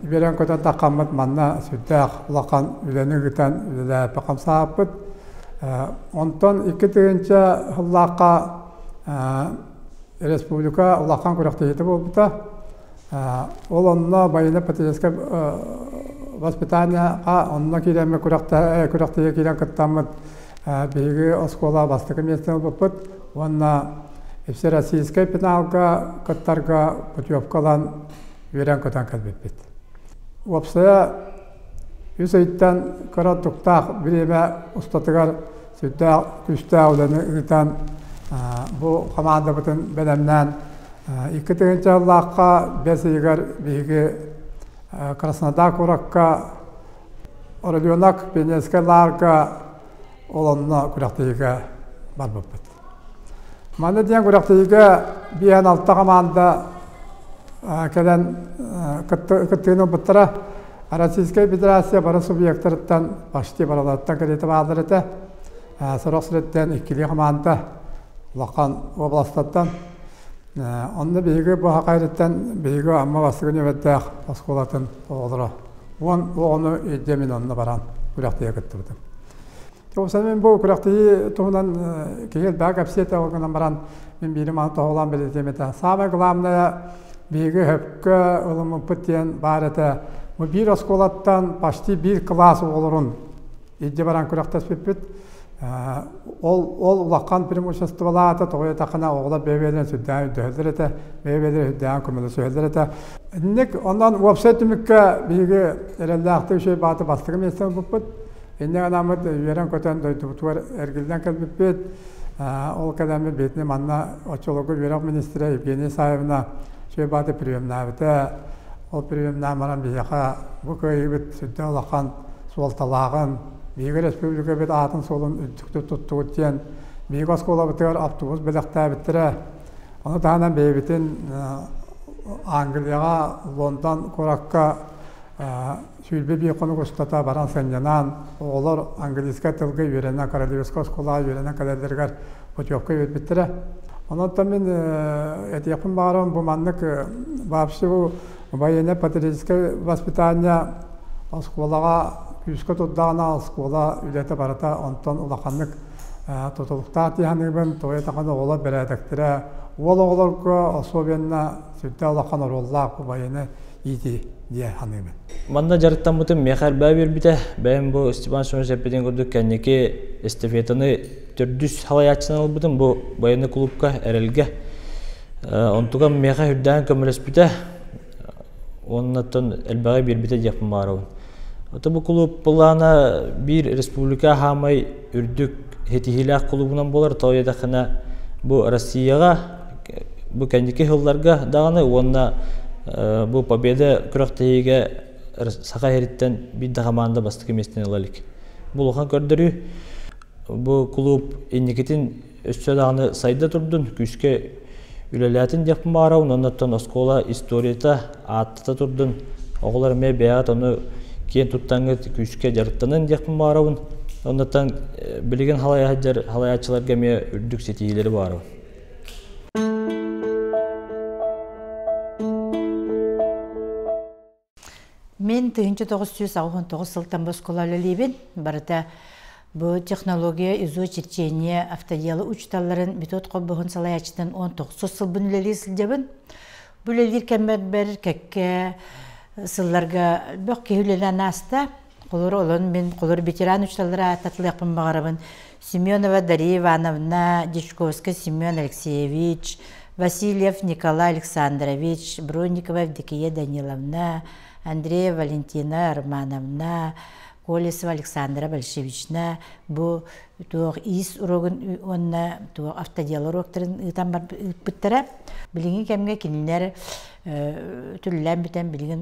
үөрэн-көтөн таххаммыт манна сүрдээх улахан үлэни ыытан үлэлээппит хамсаабыппыт. Онтон 2000 сыллаахха республика улахан күрэхтэһиитэ буолбута. Ол онно военно-патриотическое воспитание онно киирэммит күрэхтэһиигэ киирэн кыттаммыт биһиги оскуола бастакы миэстэни ылбыппыт уонна Всероссийскай финалга кыттарга путевка ылан үөрэн-көтөн кэлбиппит. Уопсайа үс ыйтан кыра туктаах бириэмэ устатыгар сүрдээх күүстээх үлэни ыытан бу хамаандабытын бэлэмнээн 2000 сыллаахха бэс ыйыгар биһиги Краснодар куоракка Орленок пионерскай лаарга ол онно күрэхтэһиигэ барбыппыт. Манна диэн күрэхтэһиигэ биэһэн алта хамаанда кэлэн кыттыыны ылбыттара. Российскай Федерация бары субъектарыттан почти барыларыттан кэриэтэ бааллар этэ. Сорох сириттэн иккилии хамаанда улахан уобаластартан. Онно биһиги бу Хахайрыттан биһиги Амма бастакы нүөмэрдээх оскуолатын оҕолоро 10 оҕону илдьэ мин онно баран күрэхтэһиигэ кыттыбытым. Уопсайынан бу күрэхтэһии туһунан киһи элбэҕи кэпсиэ этэ, ол гынан баран мин биири маны тоһоҕолоон бэлиэтиэм этэ. Саамай главное биһиги сөпкө ылыммыппыт диэн баар этэ. Бу биир оскуолаттан почти биир кылаас оҕолорун илдьэ баран күрэхтэспиппит. Ол, ол улахан преимуществолаата, тоҕо диэтэххинэ оҕолор бэйэ-бэйэлэрин сүрдээх өйдөһөллөр этэ, бэйэ-бэйэлэрин сүрдээҕин көмөлөсүһэллэр этэ. Инник онон уопсай түмүккэ биһиги эрэллээхтик үчүгэй бааты бастакы миэстэни ылбыппыт. Инньэ гынаммыт үөрэн-көтөн дойдубутугар эргиллэн кэлбиппит. Ол кэлэммит биһитини манна оччолорго үөрэх министрэ Евгения Исаевна үчүгэй бааты приемнаабыта. Ол приемнаан баран биһиэхэ бу кыайыыбыт сүрдээх улахан суолталааҕын, биһиги республикабыт аатын-суолун үрдүктүк туттубут диэн биһиги оскуолабытыгар автобус бэлэхтээбиттэрэ. Ону таһынан бэйэбитин Англияҕа, Лондон куоракка 21 хонук устата баран сынньанан, оҕолор английскай тылга үөрэнэн, Королевскай оскуолаҕа үөрэнэн кэлэллэригэр путевка биэрбиттэрэ. Онон мин этиэхпин баҕарабын, бу маннык вообще бу военно-патриотическое воспитание оскуолаҕа күүскэ турдаҕына, оскуола үлэтэ барыта онтон улаханнык тутулуктаах дии саныыбын. Тоҕо диэтэххинэ, оҕолор бэрээдэктэрэ уол оҕолорго особенно сүрдээх улахан оруоллаах бу военнай иитии дии саныыбын. Манна дьарыктаммытым миэхэ элбэҕи биэрбитэ. Бэйэм бу Степан Семенович эппитин курдук кэнники эстафетаны төрдүс салайааччынан ылбытым бу военный клубка Эрэлгэ. Онтугам миэхэ үрдээн көмөлөспүтэ. Уоннаттан элбэҕи биэрбитэ диэхпин баҕарабын. Ото бу клуб былаана биир республика хаамай үрдүк ситиһиилээх клубунан буолар. Тоҕо диэтэххинэ бу Россияҕа бу кэнники сылларга даҕаны уонна бу Победа күрэхтэһиигэ Саха сириттэн биир да хамаанда бастакы миэстэни ыла илик. Бу улахан көрдөрүү. Бу клуб инникитин өссө даҕаны сайда турдун, күүскэ үлэлээтин диэхпин баҕарабын. Оннуттан оскуола историята ааттата турдун. Оҕолор эмиэ бэйэҕит ону киэн туттаҥҥыт күүскэ дьарыктанын диэхпин баҕарабын. Оннуттан билигин халайааччыларга эмиэ үрдүк ситиһиилэри баҕарабын. Мин 1989 сылтан бу оскуола үлэлиибин. Барыта бу технология изо-черчение автоделы учууталларын метод холбоһун салайааччытын 19 сылбын үлэлии сылдьабын. Бу үлэлиир кэммэр кэккэ сылларга бөх киһи үлэлээн ааста. Холор олон мин холор ветеран учууталлара ааттатылыахпын баҕарабын. Семенова Дария Ивановна, Дьячковскай Семен Алексеевич, Васильев Николай Александрович, Бронникова Евдокия Даниловна, Андреева Валентина Романовна, Колесова Александра Большевична бу туох иис уруогун уонна туох автодела уруоктарын ыытан ыыппыттара. Билиҥҥи кэмҥэ кинилэр түллээн бүтэн билигин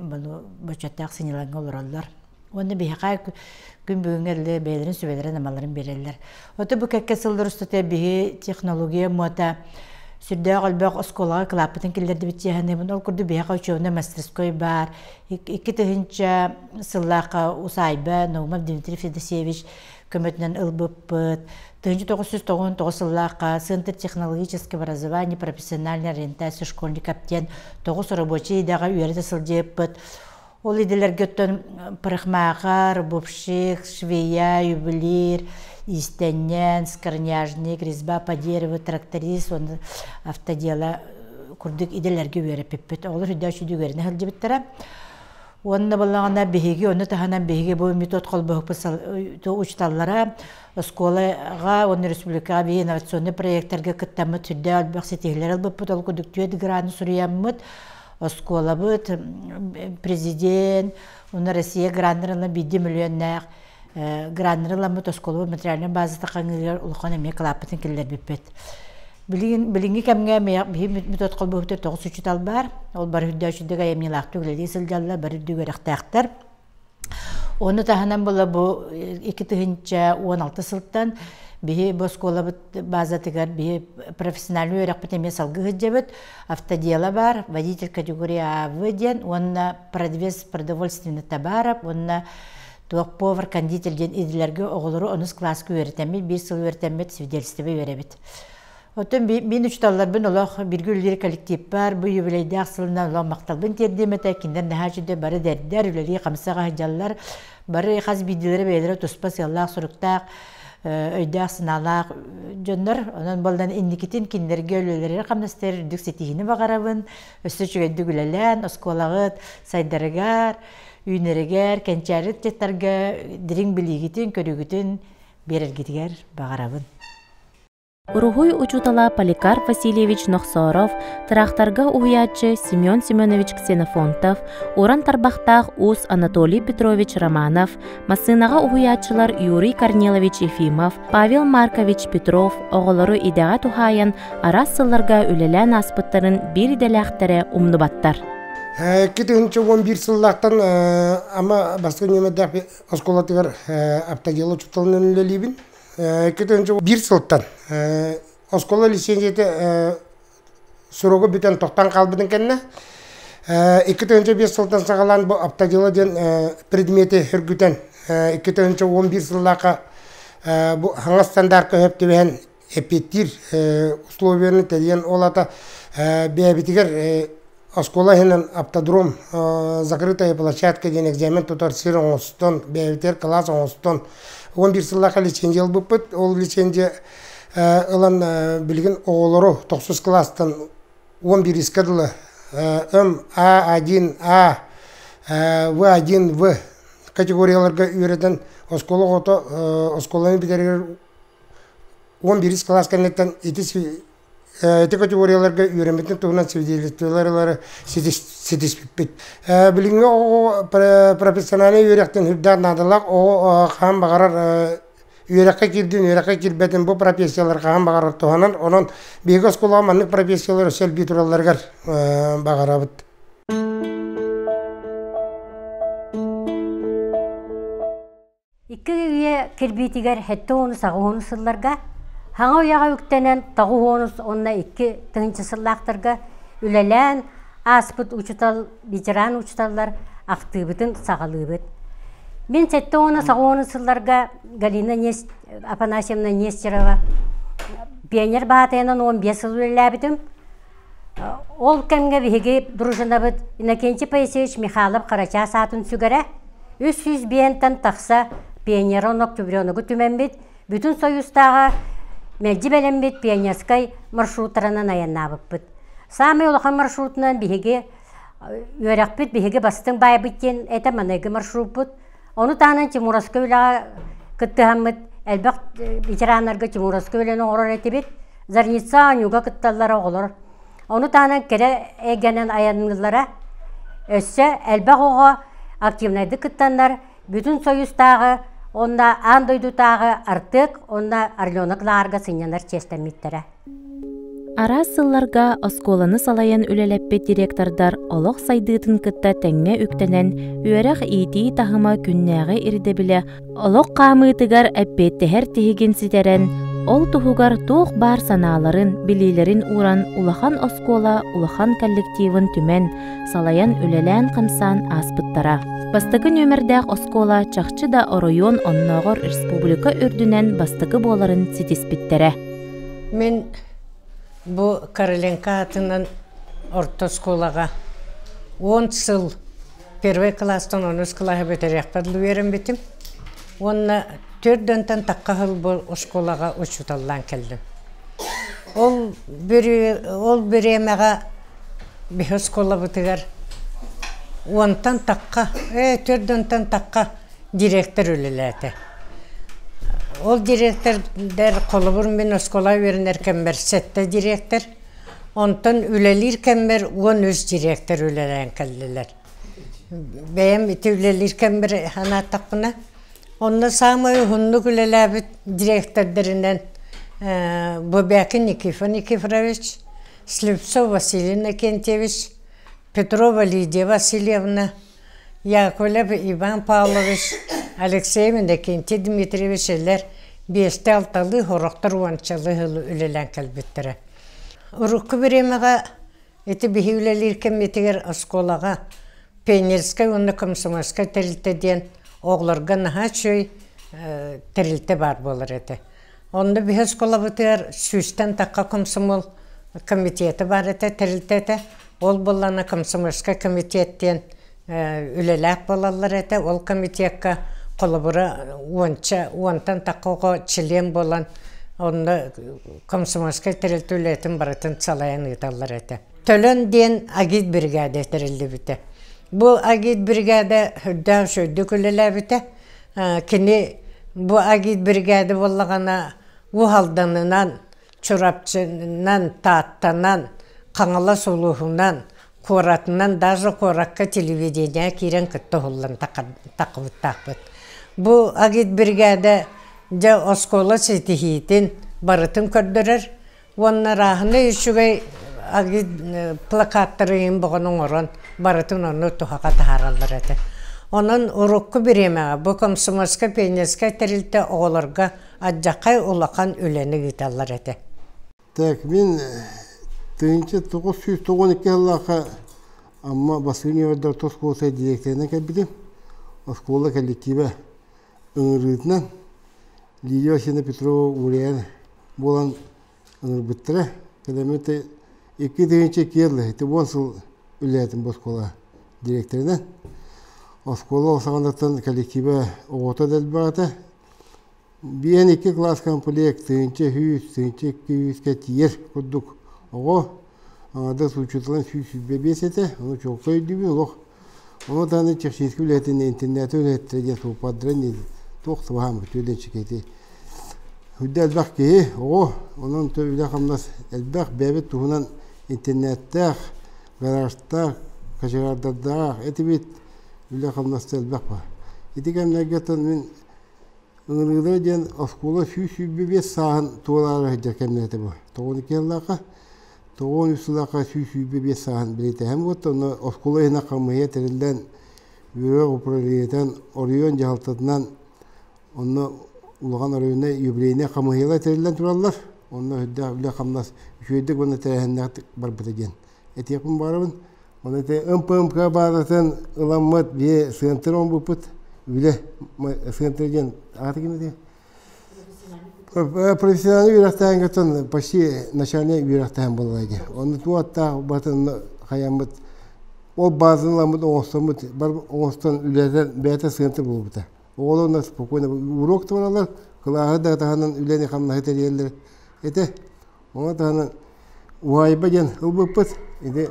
бочуоттаах сынньалаҥҥа олороллор. Уонна биһиэхэ күн бүгүҥҥэ дылы бэйэлэрин сүбэлэрин-амаларын биэрэллэр. Ото бу кэккэ сыллар устата биһи технология муота сүрдээх элбэх оскуолаҕа кылааппытын киллэрдибит дии Ол курдук биһиэхэ учебнай мастерской баар. 2000 сыллаахха усаайба Наумов Дмитрий Федосеевич көмөтүнэн ылбыппыт. 1999 сыллаахха Центр технологического образования профессиональной ориентации школьников диэн тоҕус рабочай идэҕэ үөрэтэ сылдьыппыт. Ол идэлэргэ оттон парикмахер, бубщик, швея, ювелир, иистэнньэн, скорняжник, резьба по дереву, тракторист уонна автодела курдук идэлэргэ үөрэппиппит. Оҕолор үрдээх үчүгэй үөрэнэ сылдьыбыттара. Уонна буоллаҕына биһиги ону таһынан биһиги бу метод холбоһукпут учууталлара оскуолаҕа уонна республикаҕа биһиги инновационнай проектарга кыттаммыт сүрдээх элбэх ситиһиилэри ылбыппыт. Ол курдук түөрт граны суруйаммыт оскуолабыт президент уонна Россия граннарынан биирдии миллионнаах граннары ыламмыт оскуолабыт материальнай базата хаҥыырыгар улахан эмиэ кылааппытын киллэрбиппит. Билигин билиҥҥи кэмҥэ биһи метод холбоһута тоҕус учуутал баар. Ол бары үрдэ үчүгэй айымньылаахтык үлэлии сылдьаллар, бары үрдүк үөрэхтээхтэр. Ону таһынан була бу 2016 сылтан биһи бу оскуолабыт базатыгар биһи профессиональный үөрэхпит эмиэ салгыы сылдьабыт. Автодела бар, водитель категории АВ диэн уонна продвес продовольственных товаров уонна туох повар кондитер диэн идэлэргэ оҕолору онус кылааска үөрэтэммит, биир сыл үөрэтэммит свидетельство үөрэбит. Оттон мин учууталларбын олох биргэ үлэлиир коллектив бар, бу юбилейдаах сылынан олох махталбын тиэрдиэм этэ, кинилэр наһаа үчүгэй бары эдэрдэр, үлэлии хамсаҕа сылдьаллар, бары хас биирдиилэрэ бэйэлэрэ туспа сыаллаах-соруктаах, өйдөөх-санаалаах дьоннор. Онон буоллан инникитин кинилэргэ үлэлэригэр хамнастар үрдүк ситиһиини баҕарабын, өссө үчүгэйдик үлэлээн, оскуолаҕыт сайдарыгар, үүнэригэр, кэнчээри ыччаттарга дириҥ билиигитин, көрүүгүтүн биэрэргитигэр баҕарабын. Уруһуй учуутала Поликарп Васильевич Нохсоров, тыраахтарга уһуйааччы Семен Семенович Ксенофонтов, уран тарбахтаах уус Анатолий Петрович Романов, массыынаҕа уһуйааччылар Юрий Корнилович Ефимов, Павел Маркович Петров оҕолору идэҕэ туһаайан араас сылларга үлэлээн ааспыттарын биир идэлээхтэрэ умнубаттар. 2011 сыллаахтан ама бастакы нүөмэрдээх оскуолатыгар автодела учууталынан үлэлиибин. 2001 сылтан оскуола лицензията суругу бүтэн тохтон хаалбытын кэннэ 2005 сылтан саҕалаан бу автодела диэн предмети сөргүтэн 2011 сыллаахха бу хаҥас стандартка сөп түбэһэн эппиэттиир условияны тэрийэн ол аата бэйэбитигэр оскуола иһинэн автодром закрытая площадка диэн экзамен тутар сир оҥостон бэйэбитигэр кылаас оҥостон 11 сыллаахха лицензия ылбыппыт ол лицензия ылан билигин оҕолору тохсус кылаастан 11-ке дылы М А1 А В1 В категорияларга үөрэтэн оскуола оҕото оскуоланы бүтэригэр 11 кылаас кэнниттэн ити ити категорияларга үөрэммитин туһунан свидетельстволары ситиспиппит. Билиҥҥи оҕо профессиональнай үөрэхтэн үрдээх наадалаах оҕо хаһан баҕарар үөрэххэ киирдин, үөрэххэ киирбэтин бу профессиялар хаһан баҕарар туһанан, онон биһиги оскуолаҕа маннык профессиялар өссө элбии туралларыгар баҕарабыт. Икки үйэ кирбиитигэр сэттэ уонус аҕыс уонус сылларга хаҥа үйэҕэ үктэнэн тоҕус уонус уонна икки тыһыынча сыллаахтарга үлэлээн ааспыт учуутал, ветеран учууталлар ахтыыбытын саҕалыыбыт. Мин сэттэ уонус аҕыс уонус сылларга Галина Афанасьевна Нестерова пионер баатайынан 15 сыл үлэлээбитим. Ол кэмҥэ биһиги дружинабыт Иннокентий Поисеевич Михайлов Харачаас аатын сүгэрэ, 305-тэн тахса пионерон октябреногу түмэммит, бүтүн Союзтааҕы мэлдьи бэлэммит пионерскай маршруттарынан айаннаабыппыт. Саамай улахан маршрутунан биһиги үөрэхпит биһиги бастыҥ баайбыт диэн этэ маныгы маршруппут. Ону таһынан Тимуровскай үлэҕэ кыттыһаммыт элбэх ветераннарга Тимуровскай үлэни оҥорор этибит. Зарница оонньууга кытталлара оҕолор. Ону таһынан кэрэ эйгэнэн айанныыллара. Өссө элбэх оҕо активнайдык кыттаннар бүтүн Союзтааҕы уонна аан дойдутааҕы Артек уонна Орленок лааҕырга сынньанар чиэстэммиттэрэ. Араас сылларга оскуоланы салайан үлэлэппит директордар олох сайдыытын кытта тэҥҥэ үктэнэн, үөрэх-иитии таһыма күннээҕи ирдэбилэ олох хаамыытыгар эппиэттэһэр тиһигин ситэрэн, ол туһугар туох баар санааларын, билиилэрин ууран улахан оскуола улахан коллективын түмэн, салайан үлэлээн-хамсаан ааспыттара. Бастакы нүөмэрдээх оскуола чахчы да оройуон оннооҕор республика үрдүнэн бастакы буоларын ситиспиттэрэ. Мин бу Короленко аатынан орто оскуолаҕа 10 сыл первый кылаастан онус кылааһы бүтэриэхпэр дылы үөрэммитим. Уонна түөрт дьонтон тахха сыл бу оскуолаҕа учууталлаан кэллим. Ол ол бириэмэҕэ биһи оскуолабытыгар уонтан тахха, түөрт дьонтон тахха директор үлэлээтэ. Ол директордар холобур мин оскуола үөрэнэр кэммэр сэттэ директор, онтон үлэлиир кэммэр 13 директор үлэлээн кэллилэр. Бэйэм ити үлэлиир кэммэр санаатахпына, онно саамай уһуннук үлэлээбит директордарынан Бубякин Никифор Никифорович, Слепцов Василий Иннокентьевич, Петрова Лидия Васильевна, Яковлев Иван Павлович, Алексей Иннокентий Дмитриевич эллэр биэстэ-алталыы сорохтор уончалыы сыл үлэлээн кэлбиттэрэ. Урукку бириэмэҕэ ити биһи үлэлиир кэммитигэр оскуолаҕа пионерскай уонна комсомольскай тэрилтэ диэн оҕолорго наһаа үчүгэй тэрилтэ баар буолар этэ. Онно биһи оскуолабытыгар сүүстэн тахха комсомол комитета баар этэ, тэрилтэ этэ. Ол буоллаҕына комсомольскай комитет диэн үлэлээх буолаллар этэ. Ол комитекка холобура уонча, уонтан тахха оҕо член буолан онно комсомольскай тэрилтэ үлэтин барытын салайан ыыталлар этэ. Төлөн диэн агит бригада тэриллибитэ. Бу агит бригада үрдээх үчүгэйдик үлэлээбитэ. Кини бу агит бригада буоллаҕына Уус Алданынан, Чурапчынан, Тааттанан, Хаҥалас улууһунан, куоратынан, даже куоракка телевидение киирэн кытта уһуллан таххыбыттаахпыт. Бу агит бригада дьэ оскуола ситиһиитин барытын көрдөрөр уонна ырааһынай үчүгэй агит плакаттары иһин боҕон оҥорон барытын онно туһаҕа таһаараллар этэ. Онон урукку бириэмэҕэ бу комсомольскай пионерскай тэрилтэ оҕолорго адьаххай улахан үлэни ыыталлар этэ. Так, мин 1992 сыллаахха Амма Басыы Ньуурдар оскуолата дириэктэринэн кэлбитим. Оскуола коллектива ыҥырыытынан Лидия Васильевна Петрова уурайан буолан ыҥырбыттара. Кэлэммит 2002 сыл, ити уон сыл үлэлээтим бу оскуола дириэктэринэн. Оскуола саҕанаттан коллектива оҕото да элбэх этэ. Биэн икки кылаас комплект тыһыынча сүүс, тыһыынча икки сүүскэ тиийэр курдук оҕо аҥардас учууталын 125 этэ, ону чуолкай өйдүүбүн олох. Ону даҕаны техническэй үлэһитин интернети үлэһиттэрэ диэн суоппардара туох да баһаам үтүөлэнчикэти. Үрдэ элбэх киһи, оҕо, онон үлэ-хамнас элбэх, бэйэбит туһунан интернеттээх, гаражтаах, кочегардардаах этибит, үлэ-хамнас да элбэх баар. Ити кэмнэргэ мин Ыҥырыылара диэн оскуола 125 сааһын туолаары сылдьар кэмнэрэ этэ бу. 92 сыллаахха, 93 сыллаахха 125 сааһын бэлиэтэһэн буолта. Онно оскуола иһинэн хамыыһыйа тэриллэн, үөрэх управлениетын оройуон дьаһалтатынан онно улахан оройуоннай юбилейнай хамыыһыйалар тэриллэн тураллар. Онно үрдээх үлэ-хамнас үчүгэйдик уонна тэрээһиннээхтик барбыта диэн этиэхпин баҕарабын. Оны те МПМК баазатын ыламмыт бие сыантыр оҥбуппут үлэ сыантыр диэн ааты ким этэ? Профессиональный үөрэхтээһин кытын почти начальный үөрэхтээһин буолла дии. Оны туаттаах батын хаяммыт ол баазаны ыламмыт оҥостоммут бар оҥостон үлэтэ бэйэтэ сыантыр буолбута. Оҕолор спокойно урок туоралар, кылааһы да таһынан үлэни хамнаһы тэрийэллэр этэ. Ону таһынан уһаайба диэн ылбыппыт. Ити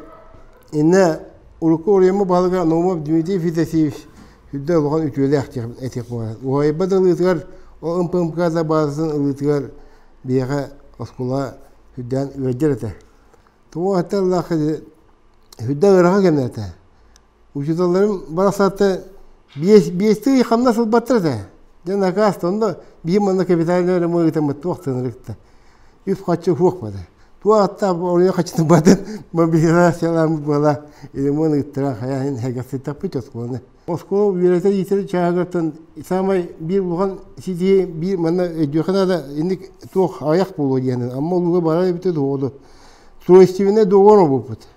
иннэ урукку оройуоммут баһылыга Наумов Дмитрий Федосеевич сүрдэ улахан үтүөлээх этиэх буолар. Уһаайба да ылыытыгар, ол МПМК да баазатын ылыытыгар биһиэхэ оскуола сүрдээн ыалдьар этэ. Туох атталлаах сүрдэ ыарахан кэмнэр этэ. Учууталларым барахсаатта биэстии хамнас ылбаттар этэ. Дьэ накаас онно биир манна капитальнай ремонт ыытаммыт туох тыынырыкта. Үп-харчы суох бата. Туох аттаах оройо хачытын батын мобилизациялааммыт буола ремонт ыыттара хайаан хэгэрситтэхпит оскуоланы. Оскуола үөрэтэр иитэр чааһыгартан саамай биир улахан ситиһии биир манна өйдүөххэ наада инник туох аҕыйах буолуо диэн Амма улууга барар эбитэ дуо Существенный договор оҥорбуппут.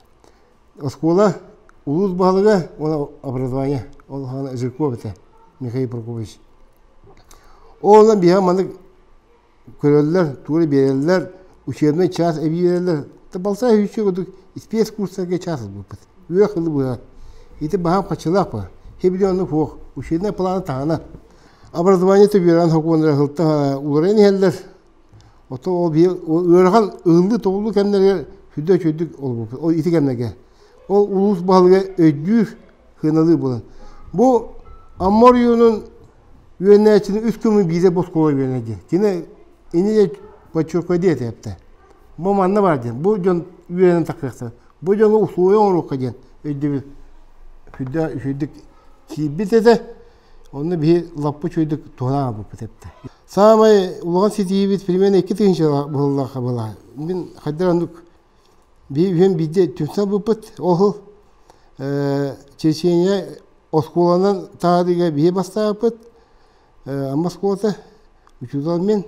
Оскуола улуус баһылыга уонна образование ол хаана Жирков этэ Михаил Прокопьевич. Ол онон биһиэхэ маннык көрөллөр, туора биэрэллэр, учебный час эбии биэрэллэр. Балсаа үчүгэй курдук спецкурстарга час ылбыппыт. Үөх ылы быһа. Ити баһаам хаччылаах ба. Хибили оннук суох. Учебный планы таһына. Образование төбүөрэн сокуоннара сылта уларыйан иһэллэр. Оттон ол биир ыарахан ыһыллыы-тоҕуллуу кэмнэригэр сүрдэ үчүгэйдик олорбуппут. Ол ити кэмнэргэ. Ол улуус баһылыга өйдүүр, сыаналыыр буолан. Бу Амма оройуонун үөрэнээччини үс күн биирдэ бу оскуола үөрэнэр диэн. Кини ини подчеркивай диэтэ эптэ. Бу манна бар диэн. Бу дьон үөрэнэн тахсыахтара. Бу дьоҥҥо условия оҥоруохха диэн өйдөбүл сүрдээх үчүгэйдик киирбит этэ. Онно биһи лаппы чуйдук туһанаан албыппыт эптэ. Саамай улахан ситиһиибит примерно 2000 быһыллаахха была. Мин хайдар оннук би үһүн биирдэ түмсэн албыппыт. Ол Чечения оскуоланан таһаарыыга биһи бастаабыппыт. Амма оскуолата учуутал мин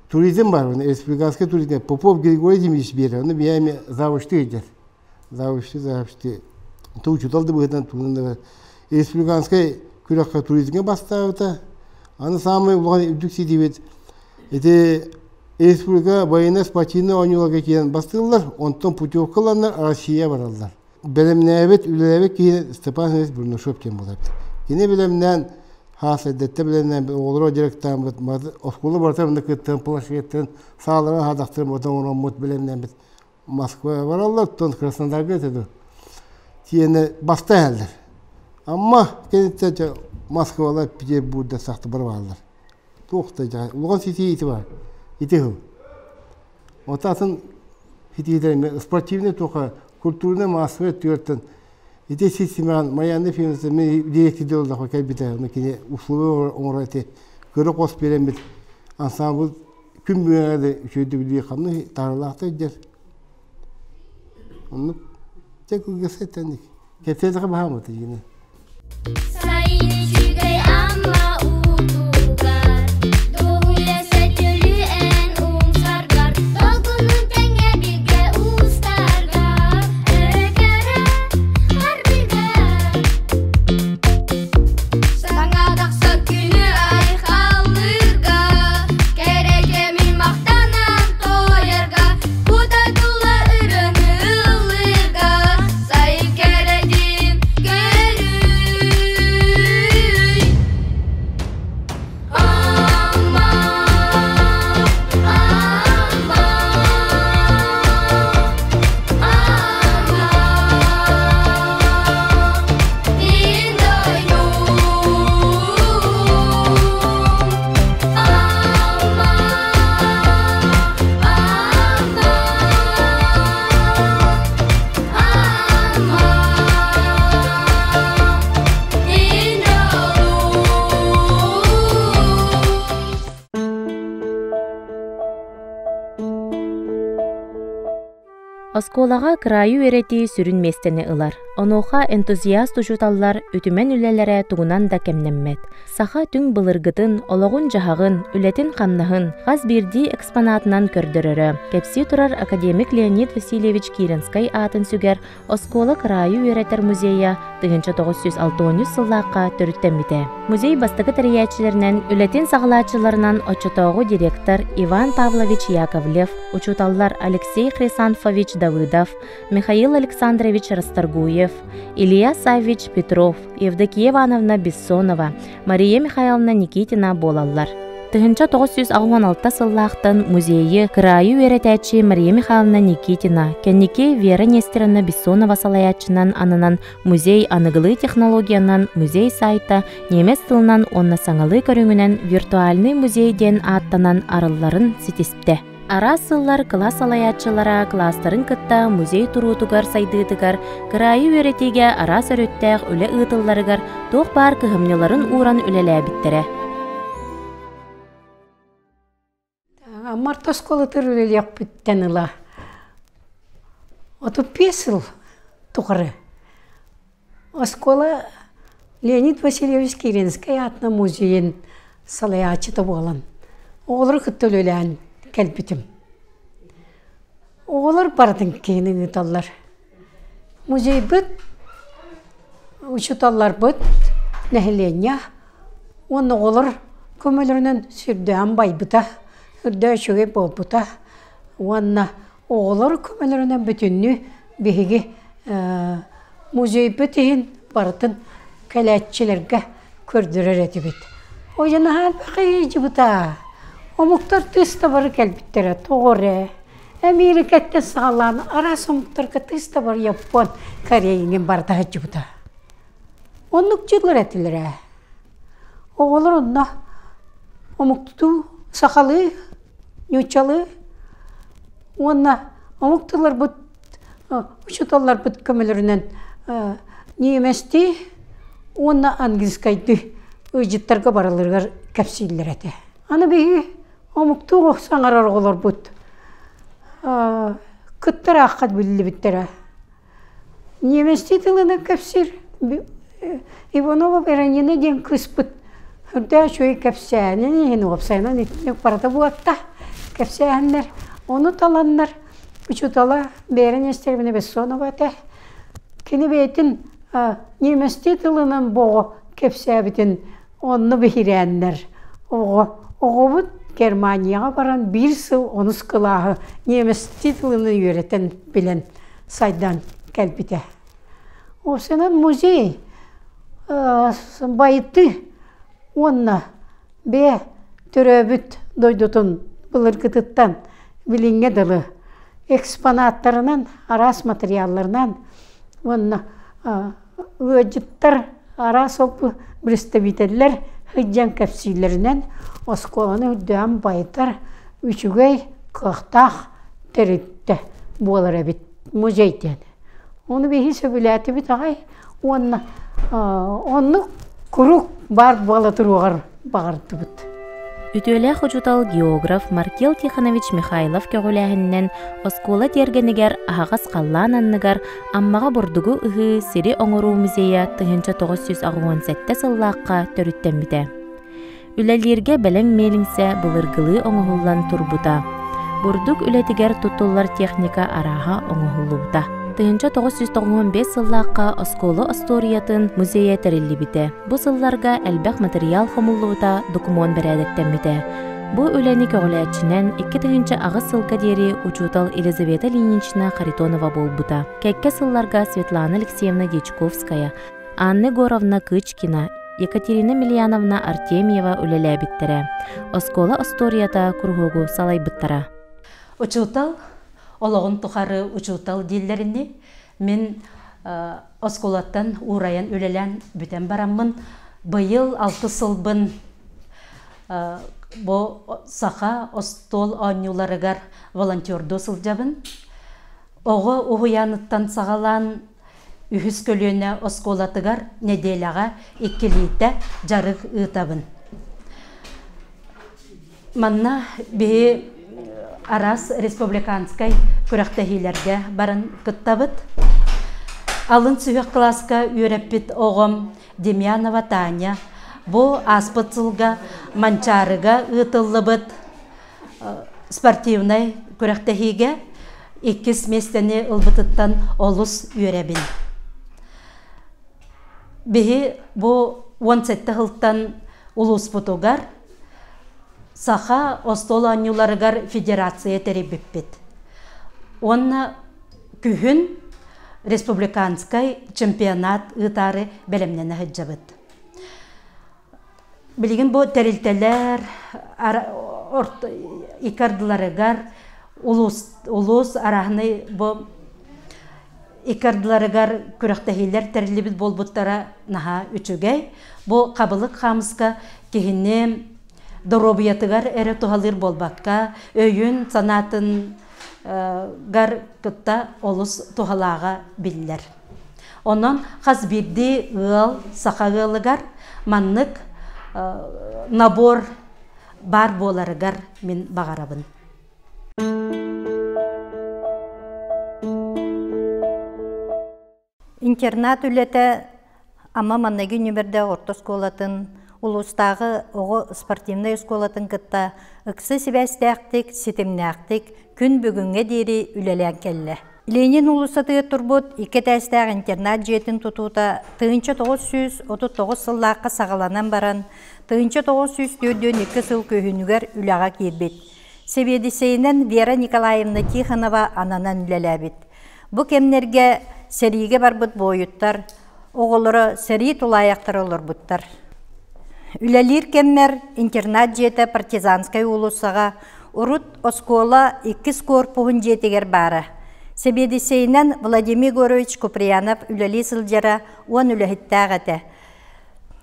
туризм бар, республиканский туризм Попов Григорий Дмитриевич биэрэр. Ону биһи завучтыы илдьэр. Завучтыы, завучтыы. То учуутал да быһыытынан тугунан да республиканскай күрэххэ туризмҥа бастаабыта. Аны саамай улахан үрдүк ситиибит ити республика военно-спортивнай оонньууларга киирэн бастыыллар, онтон путевкаланнар Россия бараллар. Бэлэмнээбит, үлэлээбит киһи Степан Ильич Бурнашов диэн буолар. Кини бэлэмнээн, хаас эрдэттэн бэлэмнээн, оҕолоро дьарыктааммыт, оскуола барыта манна кыттан, планшеттарын, сааларын хадахтарын барыта оҥороммут, бэлэмнээммит Москваҕа бараллар, оттон Краснодарга этэ дуо? Тиэнэ баста иһэллэр. Амма кэнниттэн дьэ Москвалар, Петербургда сахта барбааллар. Туох да дьэ улахан ситии ити бар. Ити сыл. Ота атын ситиилэр спортивный туоха культурный массовый өттүгэртэн ити системаҕын Майаанна Ефимовна мен директордыы олоххо кэлбитэ. Оны кини условия оҥоро ити көрө хос биэрэммит ансамбль күн бүгүҥҥэ да үчүгэйдик билии ханна таарылаахтар дьэр. Оннук дьэ кылгас этэнник. Кэпсээтэхэ баһааммыт дьиҥинэ. Сайын үчүгэй Амма уутугар, Дугуйа сөтөлү эн умсаргар, Долгунун тэҥэ билгэ уустарга, Өрө арбыга. Саҥа тахса күнү айхаллыырга, Кэрэ кэмин махтанан тоойорго, Кута тула ырыаны ыллыырга, Сайын кэрэтин көрүй. Амма, Амма, Амма, мин дойдум. Амма, Амма, Амма, мин дьолум. Оскуолаҕа кыраайы үөрэтии сүрүн миэстэни ылар. Онуоха энтузиаст учууталлар үтүмэн үлэлэрэ тугунан да кэмнэммэт. Саха түҥ былыргытын, олоҕун-дьаһаҕын, үлэтин-хамнаһын хас биирдии экспонатынан көрдөрөрө, кэпсии турар академик Леонид Васильевич Киренскай аатын сүгэр Оскуола кыраайы үөрэтэр музейа 1963 сыллаахха төрүттэммитэ. Музей бастакы тэрийээччилэринэн, үлэтин саҕалааччыларынан оччотооҕу директор Иван Павлович Яковлев, учууталлар Алексей Хрисанфович Давыдов, Михаил Александрович Расторгуев, Илья Саввич Петров, Евдокия Ивановна Бессонова, Мария Михайловна Никитина буолаллар. 1986 сыллаахтан музейы кыраайы үөрэтээччи Мария Михайловна Никитина, кэнники Вера Нестеровна Бессонова салайааччынан ананан музей аныгылыы технологиянан музей сайта немец тылынан уонна саҥалыы көрүҥүнэн виртуальный музей диэн ааттанан арылларын ситистэ. Араас сыллар кылаас салайааччылара кылаастарын кытта музей туруутугар сайдыытыгар, кыраайы үөрэтиигэ араас өрүттээх үлэ ыытылларыгар туох баар кыһамньыларын ууран үлэлээбиттэрэ. Марта оскуолатыгар үлэлиэхпиттэн ыла 35 сыл тухары оскуола Леонид Васильевич Киренскэй аатынан музейын салайааччыта буолан оҕолору кытта үлэлээн кэлбитим. Оҕолор барытын киһини ыыталлар. Музейбыт, учууталларбыт, нэһилиэнньэ уонна оҕолор көмөлөрүнэн сүрдээҕин байбыта, үрдээ үчүгэй буолбута уонна оҕолор көмөлөрүнэн бүтүннүү биһиги музейбыт иһин барытын кэлээччилэргэ көрдөрөр этибит. Ой, наһаа элбэх ыйдьыбыта. Омуктар тыыс да бары кэлбиттэрэ, тоҕо эрэ. Эмиэрикэттэн саҕалаан араас омуктарга тыыс да бары Япон, Корея барыта сылдьыбыта. Оннук дьыллар этилэр ээ. Оҕолор онно омуктуу, сахалыы нууччалыы уонна омук тылларбыт учууталларбыт көмөлөрүнэн ньиэмэстии Уонна английскайды ыдьыттарга бараларыгар кэпсииллэр этэ. Аны биһиги омуктуу саҥарар оҕолорбут кыттар ааххат биллибиттэрэ. Немецтии тылынан кэпсиир Иванова Веронина диэн кыыспыт үрдээх үчүгэй кэпсээнин иһин уопсайынан итинник барыта буолта кэпсээһиннэр. Ону таланнар учуутала Вера Нестеровна Бессонова этэ. Кини бэйэтин немецтии тылынан боҕо кэпсээбитин онно биһирээннэр оҕо оҕобут Германияҕа баран биир сыл онус кылааһы немецтии тылынан үөрэтэн билэн сайдан кэлбитэ. Уопсайынан музей байытыы уонна бэйэ төрөөбүт дойдутун былыргытыттан билиҥҥэ дылы экспонаттарынан, араас материалларынан уонна ыалдьыттар араас ол представителлэр сылдьан кэпсииллэринэн оскуоланы үрдээн байытар үчүгэй кыахтаах тэрилтэ буолар эбит музей диэн. Ону биһи сөбүлээтибит аҕай уонна оннук куруук баар буола туруоҕар баҕардыбыт. Үтүөлээх учуутал географ Маркел Тихонович Михайлов көҕүлээһининэн оскуола тиэргэнигэр аһаҕас халлаан анныгар Аммаҕа бурдугу ыһыы сири оҥоруу музейа 1987 сыллаахха төрүттэммитэ. Үлэлииргэ бэлэм миэлиҥсэ былыргылыы оҥоһуллан турбута. Бурдук үлэтигэр туттуллар техника арааһа оҥоһуллубута. 1995 сыллаахха оскуола остуоруйатын музейа тэриллибитэ. Бу сылларга элбэх матырыйаал хомуллубута, докумуон бэрээдэктэммитэ. Бу үлэни көҕүлээччинэн 2008 сылга диэри учуутал Елизавета Ильинична Харитонова буолбута. Кэккэ сылларга Светлана Алексеевна Дьячковская, Анна Егоровна Кычкина, Екатерина Мильяновна Артемьева үлэлээбиттэрэ, оскуола остуоруйата куруһуогу салайбыттара. Учуутал олоҕун тухары учуутал дииллэрини мин оскуолаттан уурайан үлэлээн бүтэн бараммын быйыл алты сылбын бу саха остуол оонньууларыгар волонтердуу сылдьабын. Оҕо уһуйааныттан саҕалаан Үһүс көлүөнэ оскуолатыгар нэдиэлэҕэ иккилиитэ дьарык ыытабын. Манна биһи араас республиканскай күрэхтэһиилэргэ баран кыттабыт. Алын сүһүөх кылааска үөрэппит оҕом Демьянова Таня бу ааспыт сылга Манчаарыга ыытыллыбыт спортивнай күрэхтэһиигэ иккис миэстэни ылбытыттан олус үөрэбин. Биһи бу 17 сылтан улууспутугар саха остуол оонньууларыгар федерация тэрийбиппит. Уонна күһүн республиканскай чемпионат ыытаары бэлэмнэнэ сылдьабыт. Билигин бу тэрилтэлэр икки ардыларыгар улуус улуус арааһынай бу икки ардыларыгар күрэхтэһиилэр тэриллибит буолбуттара наһаа үчүгэй. Бу хабылык хаамыска киһини доруобуйатыгар эрэ туһалыыр буолбакка, өйүн, санаатын гар кытта олус туһалааҕа биллэр. Онон хас биирдии ыал саха ыалыгар маннык набор баар буоларыгар мин баҕарабын. Интернат үлэтэ Амма манныгы нүмердээх орто оскуолатын, улуустааҕы оҕо спортивнай оскуолатын кытта ыкса сибээстээхтик, ситимнээхтик күн бүгүҥҥэ диэри үлэлээн кэллэ. Ленин уулуссатыгар турбут икки этээстээх интернат дьиэтин тутуута 1939 сыллаахха саҕаланан баран, 1942 сыл күһүнүгэр үлэҕэ киирбит. Сэбиэдиссэйинэн Вера Николаевна Тихонова ананан үлэлээбит. Бу кэмнэргэ сэриигэ барбыт буойуттар оҕолоро сэрии тулаайахтара олорбуттар. Үлэлиир кэммэр интернат дьиэтэ Партизанскай уулуссаҕа урут оскуола иккис куорпуһун дьиэтигэр баара. Сэбиэдиссэйинэн Владимир Егорович Куприянов үлэлии сылдьара уон үлэһиттээх этэ.